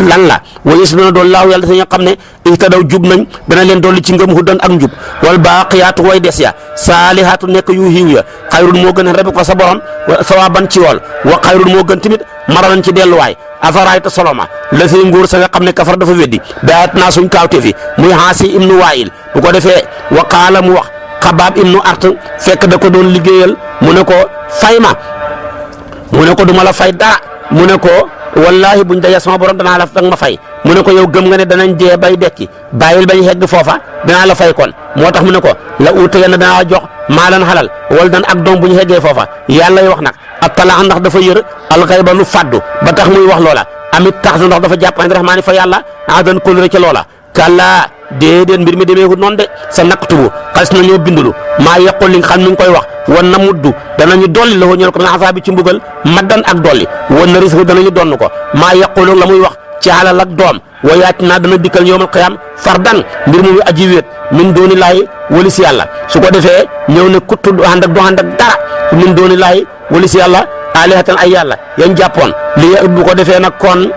lan la wa yasluuna doon laahu yàlla dañu xam ne ihtadaw jub nañ dana leen dolli ci ngëm hudan ak njub wal baaqiyaatu way des ya saalihaatu nekk yu xiiw ya xayrun moo gën a rebe ko sa borom sawaaban ci yool wa xayrun moo gën tamit maralan ci delluwaay afaraayta soloma la say nguur sa nga xam ne kafar dafa weddi daat naa suñ kaawte fi muy Aasi ibnu Waayil bu ko defee wa qaala mu wax Xabaab ibnu Art fekk da ko doon liggéeyal mu ne ko fay ma mu ne ko duma la fay dara mu ne ko wallahi buñ dajee sama borom danaa la danga ma fay mu ne ko yow gëm nga ne danañ dee bay dekki bàyyil bañ xegg foofa danaa la fay kon moo tax mu ne ko la uutayanna danaa jox maalan xalal wala dan ak doom bu ñu xeggee foofa yàlla wax nag attala ndax dafa yër alxayba lu faddu ba tax muy wax loola amit tax ndax dafa jàpp andi rahmaani fa yàlla adan kóllëre ca loola kàllaa déedéet mbir mi demeewut noonu de sa naktubu xas nañoo bindulu maa yaqul li nga xam ni nga koy wax wan na muddu danañu dolli la ñeel ko min asaabi ci mbugal maddan ak dolli wan na risque danañu donn ko maa yaqulu la muy wax ci alal ak doom wa yaati naa dana dikkal yawmal qiyaam fardan mbir mu aji wéet min dooni laahi wali si yàlla su ko defee ñëw ne kuttu du ànd ak dara min dooni laahi wali si yàlla alihatan ay yàlla yañ jàppoon li bu ko defee nag kon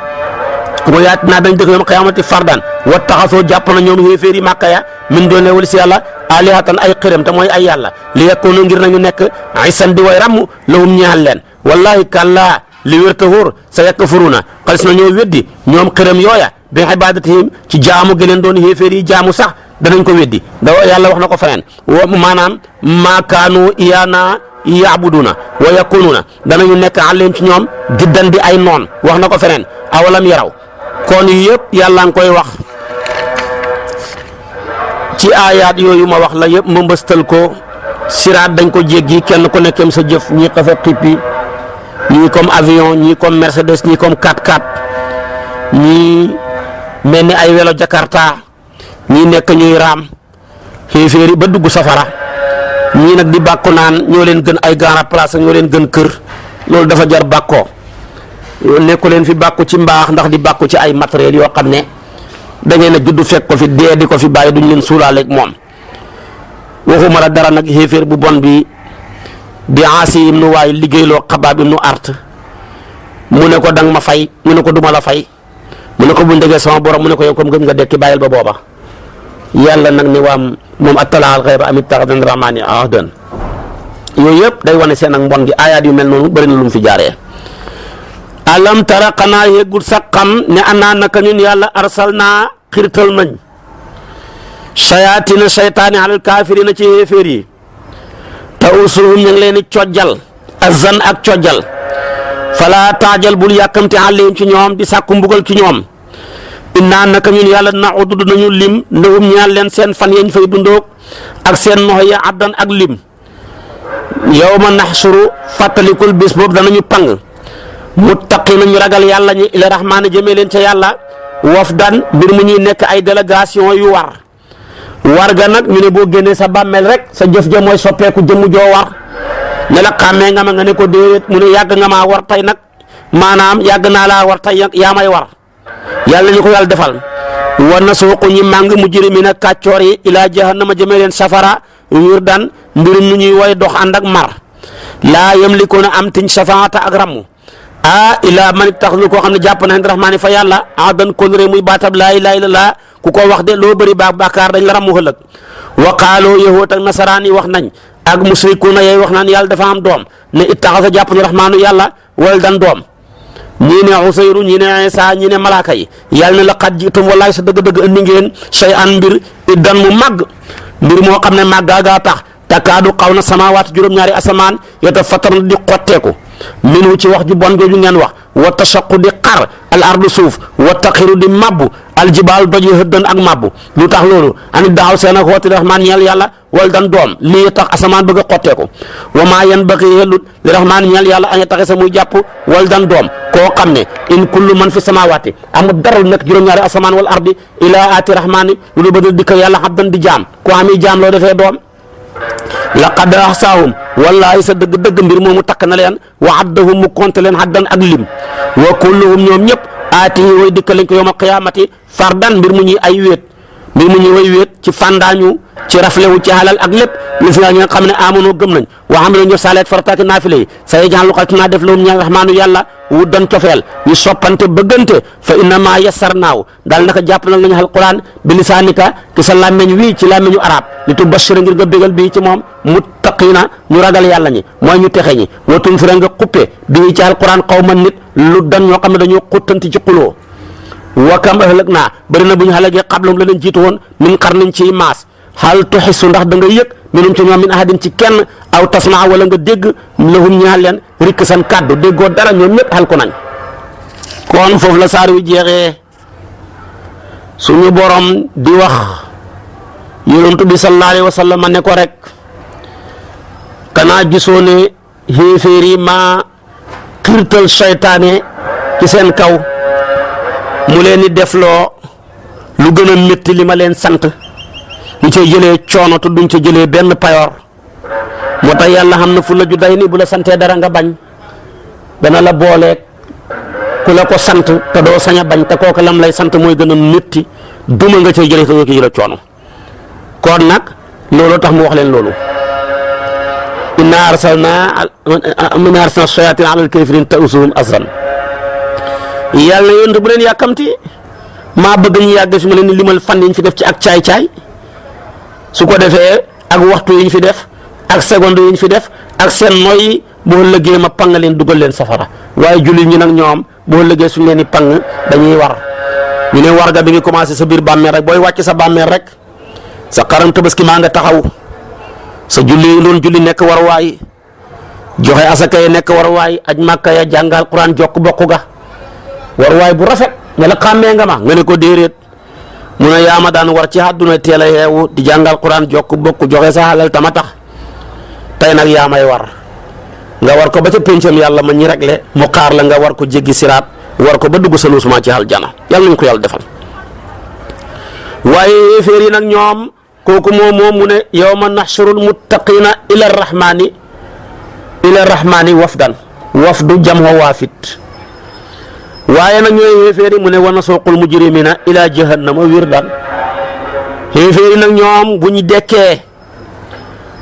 wa yaati naa dañ dëkk yawmal qiyaamati fardan wa taxasoo jàpp na ñoom xéeféeri màkka ya min dooni wali si yàlla alihatan ay xërëm te mooy ay yàlla li yakunu ngir nañu nekk isan di way ràmm lahum ñaal leen wallahi kàllaa li wér te wóor sa yakfuruna xalis na ñoo weddi ñoom xërëm yooya bi ibadatihim ci jaamu gi leen doon xéeféer yi jaamu sax danañ ko weddi da yàlla wax na ko feneen maanaam maa kaanu iyaana yaabuduna wa yakununa danañu nekk alayhim ci ñoom diddan di ay noon wax na ko feneen awalam yaraw kon yëpp yàlla nga koy wax ci aayaat yooyu ma wax la yëpp ma mbëstal ko siraat dañ ko jéggi kenn ku nekkem sa jëf ñii xafe xippi ñii comme avion ñii comme Mercedes ñii comme 4x4 ñii mel ni ay welo Jakarta ñii nekk ñuy raam xéeféeri ba dugg safara ñii nag di bàkku naan ñoo leen gën ay grand place ñoo leen gën kër loolu dafa jar bàkkoo nekku leen fi bàkku ci mbaax ndax di bàkku ci ay matériel yoo xam ne da ngeen a juddu fekk ko fi dee di ko fi bàyyi duñ leen suulaaleeg moom waxuma la dara nag xéeféer bu bon bi di Aasi ibnu Waayil liggéeyloo Xabaab ibnu Art mu ne ko danga ma fay mu ne ko duma la fay mu ne ko bu ndegee sama borom mu ne ko yow comme gëm nga dekki bàyyil ba booba yàlla nag ne waam moom attala al xayba am ittaxada min rahmaani ahdan yooyu yëpp day wane seen ak mbon gi aayaat yu mel noonu bëri na lu mu fi jaaree alam tara xanaa yëggul sax xam ne annaa naka ñun yàlla arsalnaa xirtal nañ sayaatina saytaani alal kaafirina ci xéeféer yi te usuhum ñu ngi leen di cojjal azan ak cojjal fala taajal bul yàkkamte alayhim ci ñoom di sàkku mbugal ci ñoom innaa naka ñun yàlla naudu nañu lim ndawum ñaan leen seen fan yañ fay dundoog ak seen nox ya addan ak lim yawma naxsuru fàttalikul bis boobu danañu pang muttaqina ñu ragal yàlla ñi ila rahmaani jëmee leen ca yàlla wafdan mbir mu ñuy nekk ay délégation yu war ga nag ñu ne boo génnee sa bàmmeel rek sa jëf ja mooy soppeeku jëmm joo war ne la xàmmee nga ma nga ne ko déedéet mu ne yàgg nga maa war tey nag maanaam yàgg naa laa war tey yaa may war yàlla ñu ko yàlla defal wa nasuuqu ñi màng mujrimina kàccoor yi ilaa jahannama jëmee leen safara wirdan mbirum nu ñuy woy dox ànd ak mar laa yamlikuuna am tiñ safaata ak rammu ilaa man ittaxadu koo xam ne jàpp na rahmaani fa yàlla adan kóllëre muy baatab laa ilaaha illallaah ku ko wax de loo bëri baax bàkkaar dañ la ramu ëllëg wa qaaloo yahuud ak nasaraan yi wax nañ ak musrikuuna yooyu wax naan yàlla dafa am doom ne ittaxasa jàpp na rahmaanu yàlla wal dan doom ñii ne Usayru ñii ne Isa ñii ne malaaka yi yàlla ne laqad jiitum wallaay sa dëgg-dëgg indi ngeen shay'an mbir iddan mu màgg mbir moo xam ne màggaagaa tax takaadu xaw na samaawaat juróom-ñaari asamaan yatafattarna di xotteeku minu ci wax ju bon jooju ngeen wax wa tashaqu di xar al ardu suuf wa taxiru di mabbu aljibaal doj yi hëddan ak mabbu lu tax loolu ani daaw seen ak xooti rahmaan ñeel yàlla wal dan doom lii tax asamaan bëgg a xotteeku wa maa yanbaghi yellut li rahmaan ñeel yàlla aña taxe sa muy jàpp wal dan doom koo xam ne in kullu man fi samaawaati amul dara lu nekk juróom-ñaari asamaan wal ardi ilaa aati rahmaani lu bëgg dikkal yàlla abdan di jaam ko ami jaam loo defee doom laqad ahsaahum wallaahi sa dëgg-dëgg mbir moomu takk na leen wa addahum mu compté leen haddan ak lim wa kulluhum ñoom ñëpp aatihi way dikkal lañ ko yawmal qiyaamati fardan mbir mu ñuy ay wéet mbir mu ñuy way wéet ci fàndaañu ci raflewu ci halal ak lépp li fi nga xam ne amonoo gëm nañ wa amilu ñu saaleet farataaki naafile yi sa yaj'alu xalqinaa def lahum ñeel rahmaanu yàlla wuddan cofeel ñu soppante bëggante fa innama yassarnaahu daal naka jàpp nag lañu alquran bi lisaanika ki sa làmmeñ wii ci làmmeñu arab li tubashshira ngir nga bégal bii ci moom muttaqiina ñu ragal yàlla ñi mooy ñu texe ñi wa tunzira nga xuppe bii ci alquran qawman nit lu dan ñoo xam ne dañoo xuttanti ci xuloo wa kam ahlaknaa bëri na bu ñu halagee qablahum la leen jiitu woon min qarnin ci maas hal tuhissu ndax da nga yëg minum ci ñoom min ahadin ci kenn aw tasmaa wala nga dégg lahum ñaal leen rikk seen kàddu déggoo dara ñoom ñëpp xal ko nañ kon foofu la saar wi jeexee suñu borom di wax yonent bi sallallahu alayhi wa sallam ne ko rek kanaa gisoo ne xéeféer yi maa xirtal seytaane ci seen kaw mu leen di defloo lu gën a métti li ma leen sant ñu cay jëlee coono te duñ ca jëlee benn payoor moo tax yàlla xam na fu la ju day ni bu la santee dara nga bañ dana la booleeg ku la ko sant te doo sañ a bañ te kooku lam lay sant mooy gën a métti duma nga cay jëlee te doo ci jëlee coono kon nag loolu tax mu wax leen loolu inna arsalna shayatin ala al-kafirin ta'usuhum azran yàlla yéen bu leen yàkkamti maa bëgg ñu yàgg fi ma leen limal fan yi ñu fi def ci ak caay-caay su ko defee ak waxtu yi ñu fi def ak seconde yi ñu fi def ak seen noyyi boo lëggee ma pang leen dugal leen safara waaye jullit ñi nag ñoom boo lëggee suñ leen di pang dañuy war ñu ne war ga bi ngi commencé sa biir bàmmeel rek booy wàcc sa bàmmeel rek sa xaram tabaski maa nga taxaw sa julli doon julli nekk war waay joxe asaka yi nekk war waay aj màkka ya jàngal quran jokk bokku ga war waay bu rafet nga la xàmmee nga ma nga ne ko déeréet mu ne yaa ma daan war ci àdduna teel a yeewu di jàngal quran jokk bokk joxe sa xalal tama tax tey nag yaa may war nga war ko ba ca péncam yàlla ma ñi réglé mu xaar la nga war ko jéggi siraat war ko ba dugg sa luusuma ci aljana yàlla nañ ko yàlla defal waaye yéeféer yi nag ñoom kooku moom mu ne yawma naxshurul muttaqina ila rahmani wafdu jamho waafit waaye nag ñooy yéeféer yi mu ne wa nasuuqul mujrimina ila jahannama wirdan yéeféer yi nag ñoom bu ñu dekkee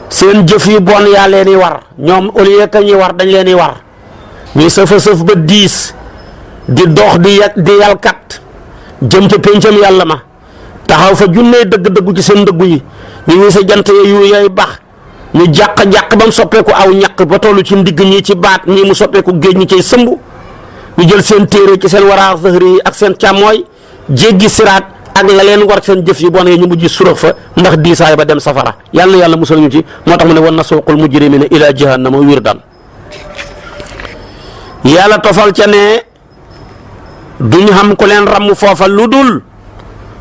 seen jëf yi bon yaa leen di war ñoom au lieu que ñuy war dañ leen di war ñuy sëf ba diis di dox di yalkat jëm ca péncam yàlla ma taxaw fa junnee dëgg-dëggu ci seen dëggu yi ñu ngi sa jant yu yooyu bax ñu jàq-jàq ba mu soppeeku aw ñaq ba tollu ci ndigg ñi ci baat ñii mu soppeeku géej ñi cay sëmb ñu jël seen téere ci seen waraa zahri yi ak seen càmmooy jéggi siraat ak la leen war seen jëf yi bon yi ñu mujj surax fa ndax diisaay ba dem safara yàlla na yàlla musal ñu ci moo tax mu ne wan nasuuqul mujrimina ila jahannama wirdan yàlla tofal ca ne duñ xam ku leen ramm foofa lu dul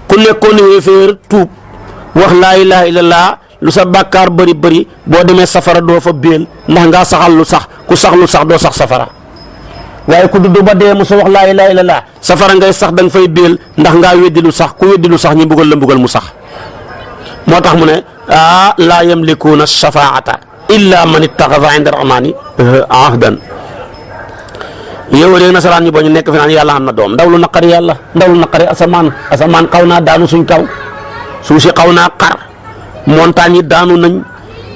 ku nekkoon yéeféer tuub wax laa ilaha illallah lu sa bàkkaar bëri bëri boo demee safara doo fa béel ndax ngaa saxal lu sax ku sax lu sax doo sax safara waaye ku dudd ba dee mu sa wax laa ilaha illallah safara ngay sax da nga fay béel ndax ngaa weddi lu sax ku weddi lu sax ñi mbugal la mbugal mu sax moo tax mu ne laa yamlikuuna shafaata illa man ittaxada inda rahmani ahdan yow léegi nasaraan ñi boo ñu nekk fi naan yàlla am na doom ndaw lu naqari yàlla ndaw lu naqari asamaan xaw naa daanu suñ kaw suuf si xaw naa xar montagne yi daanu nañ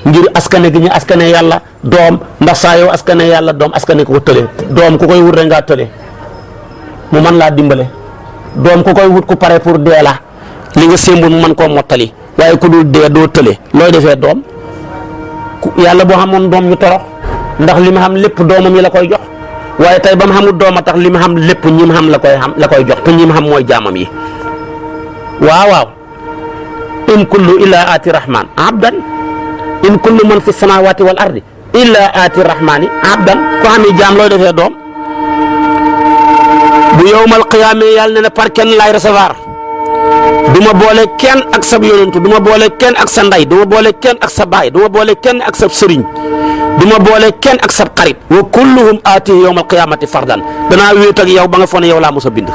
ngir askane gi ñu askane yàlla doom ndax saa yow askane yàlla doom askane ko tële doom ku koy wut rek ngaa tële mu mën laa dimbale doom ku koy wut ku pare pour dee la li nga sémbu mu mën koo mottali waaye ku dul dee doo tële looy defee doom yàlla boo xamoon doom ñu torox ndax li ma xam lépp doomam yi la koy jox waaye tey ba mu xamul doom a tax li ma xam lépp ñi ma xam la koy jox te ñi ma xam mooy jaamam yi waaw in kullu illa aati rahman abdan in kullu man fi samawati wal ardi illa aati rahmani abdan ko xam ne jaam looy defee doom bu yowmal qiyaama yàlla ne na par kenn laay recevoir du ma boole kenn ak sa yonentu du ma boole kenn ak sa ndey du ma boole kenn ak sa baay du ma boole kenn ak sa sëriñ du ma boole kenn ak sa xarit wa kulluhum aatihi yowmal qiyaamati fardan danaa wéet ak yow ba nga foog ne yow laa mos a bind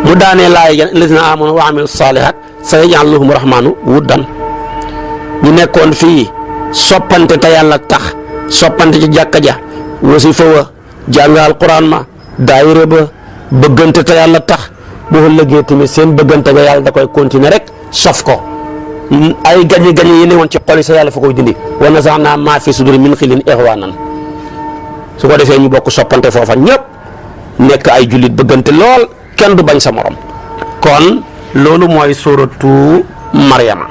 mu daanee laay lazina amanu wa amilu saalihaat sayaj'alu lahum rahmaanu wuddan ñu nekkoon fii soppante te yàlla tax soppante ci jàkka ja wasifa wa jàng alquran ma daayira ba bëggante te yàlla tax bu ëllëgee tamit seen bëggante ga yàlla da koy continuer rek sof ko ay gañe yi ne woon ci xol yi sa yàlla fa koy dindi wa naza'naa maa fi suduri min xillin ixwaanan su ko defee ñu bokk soppante foofa ñëpp nekk ay jullit bëggante lool kenn du bañ sa morom kon loolu mooy suuratu Maryama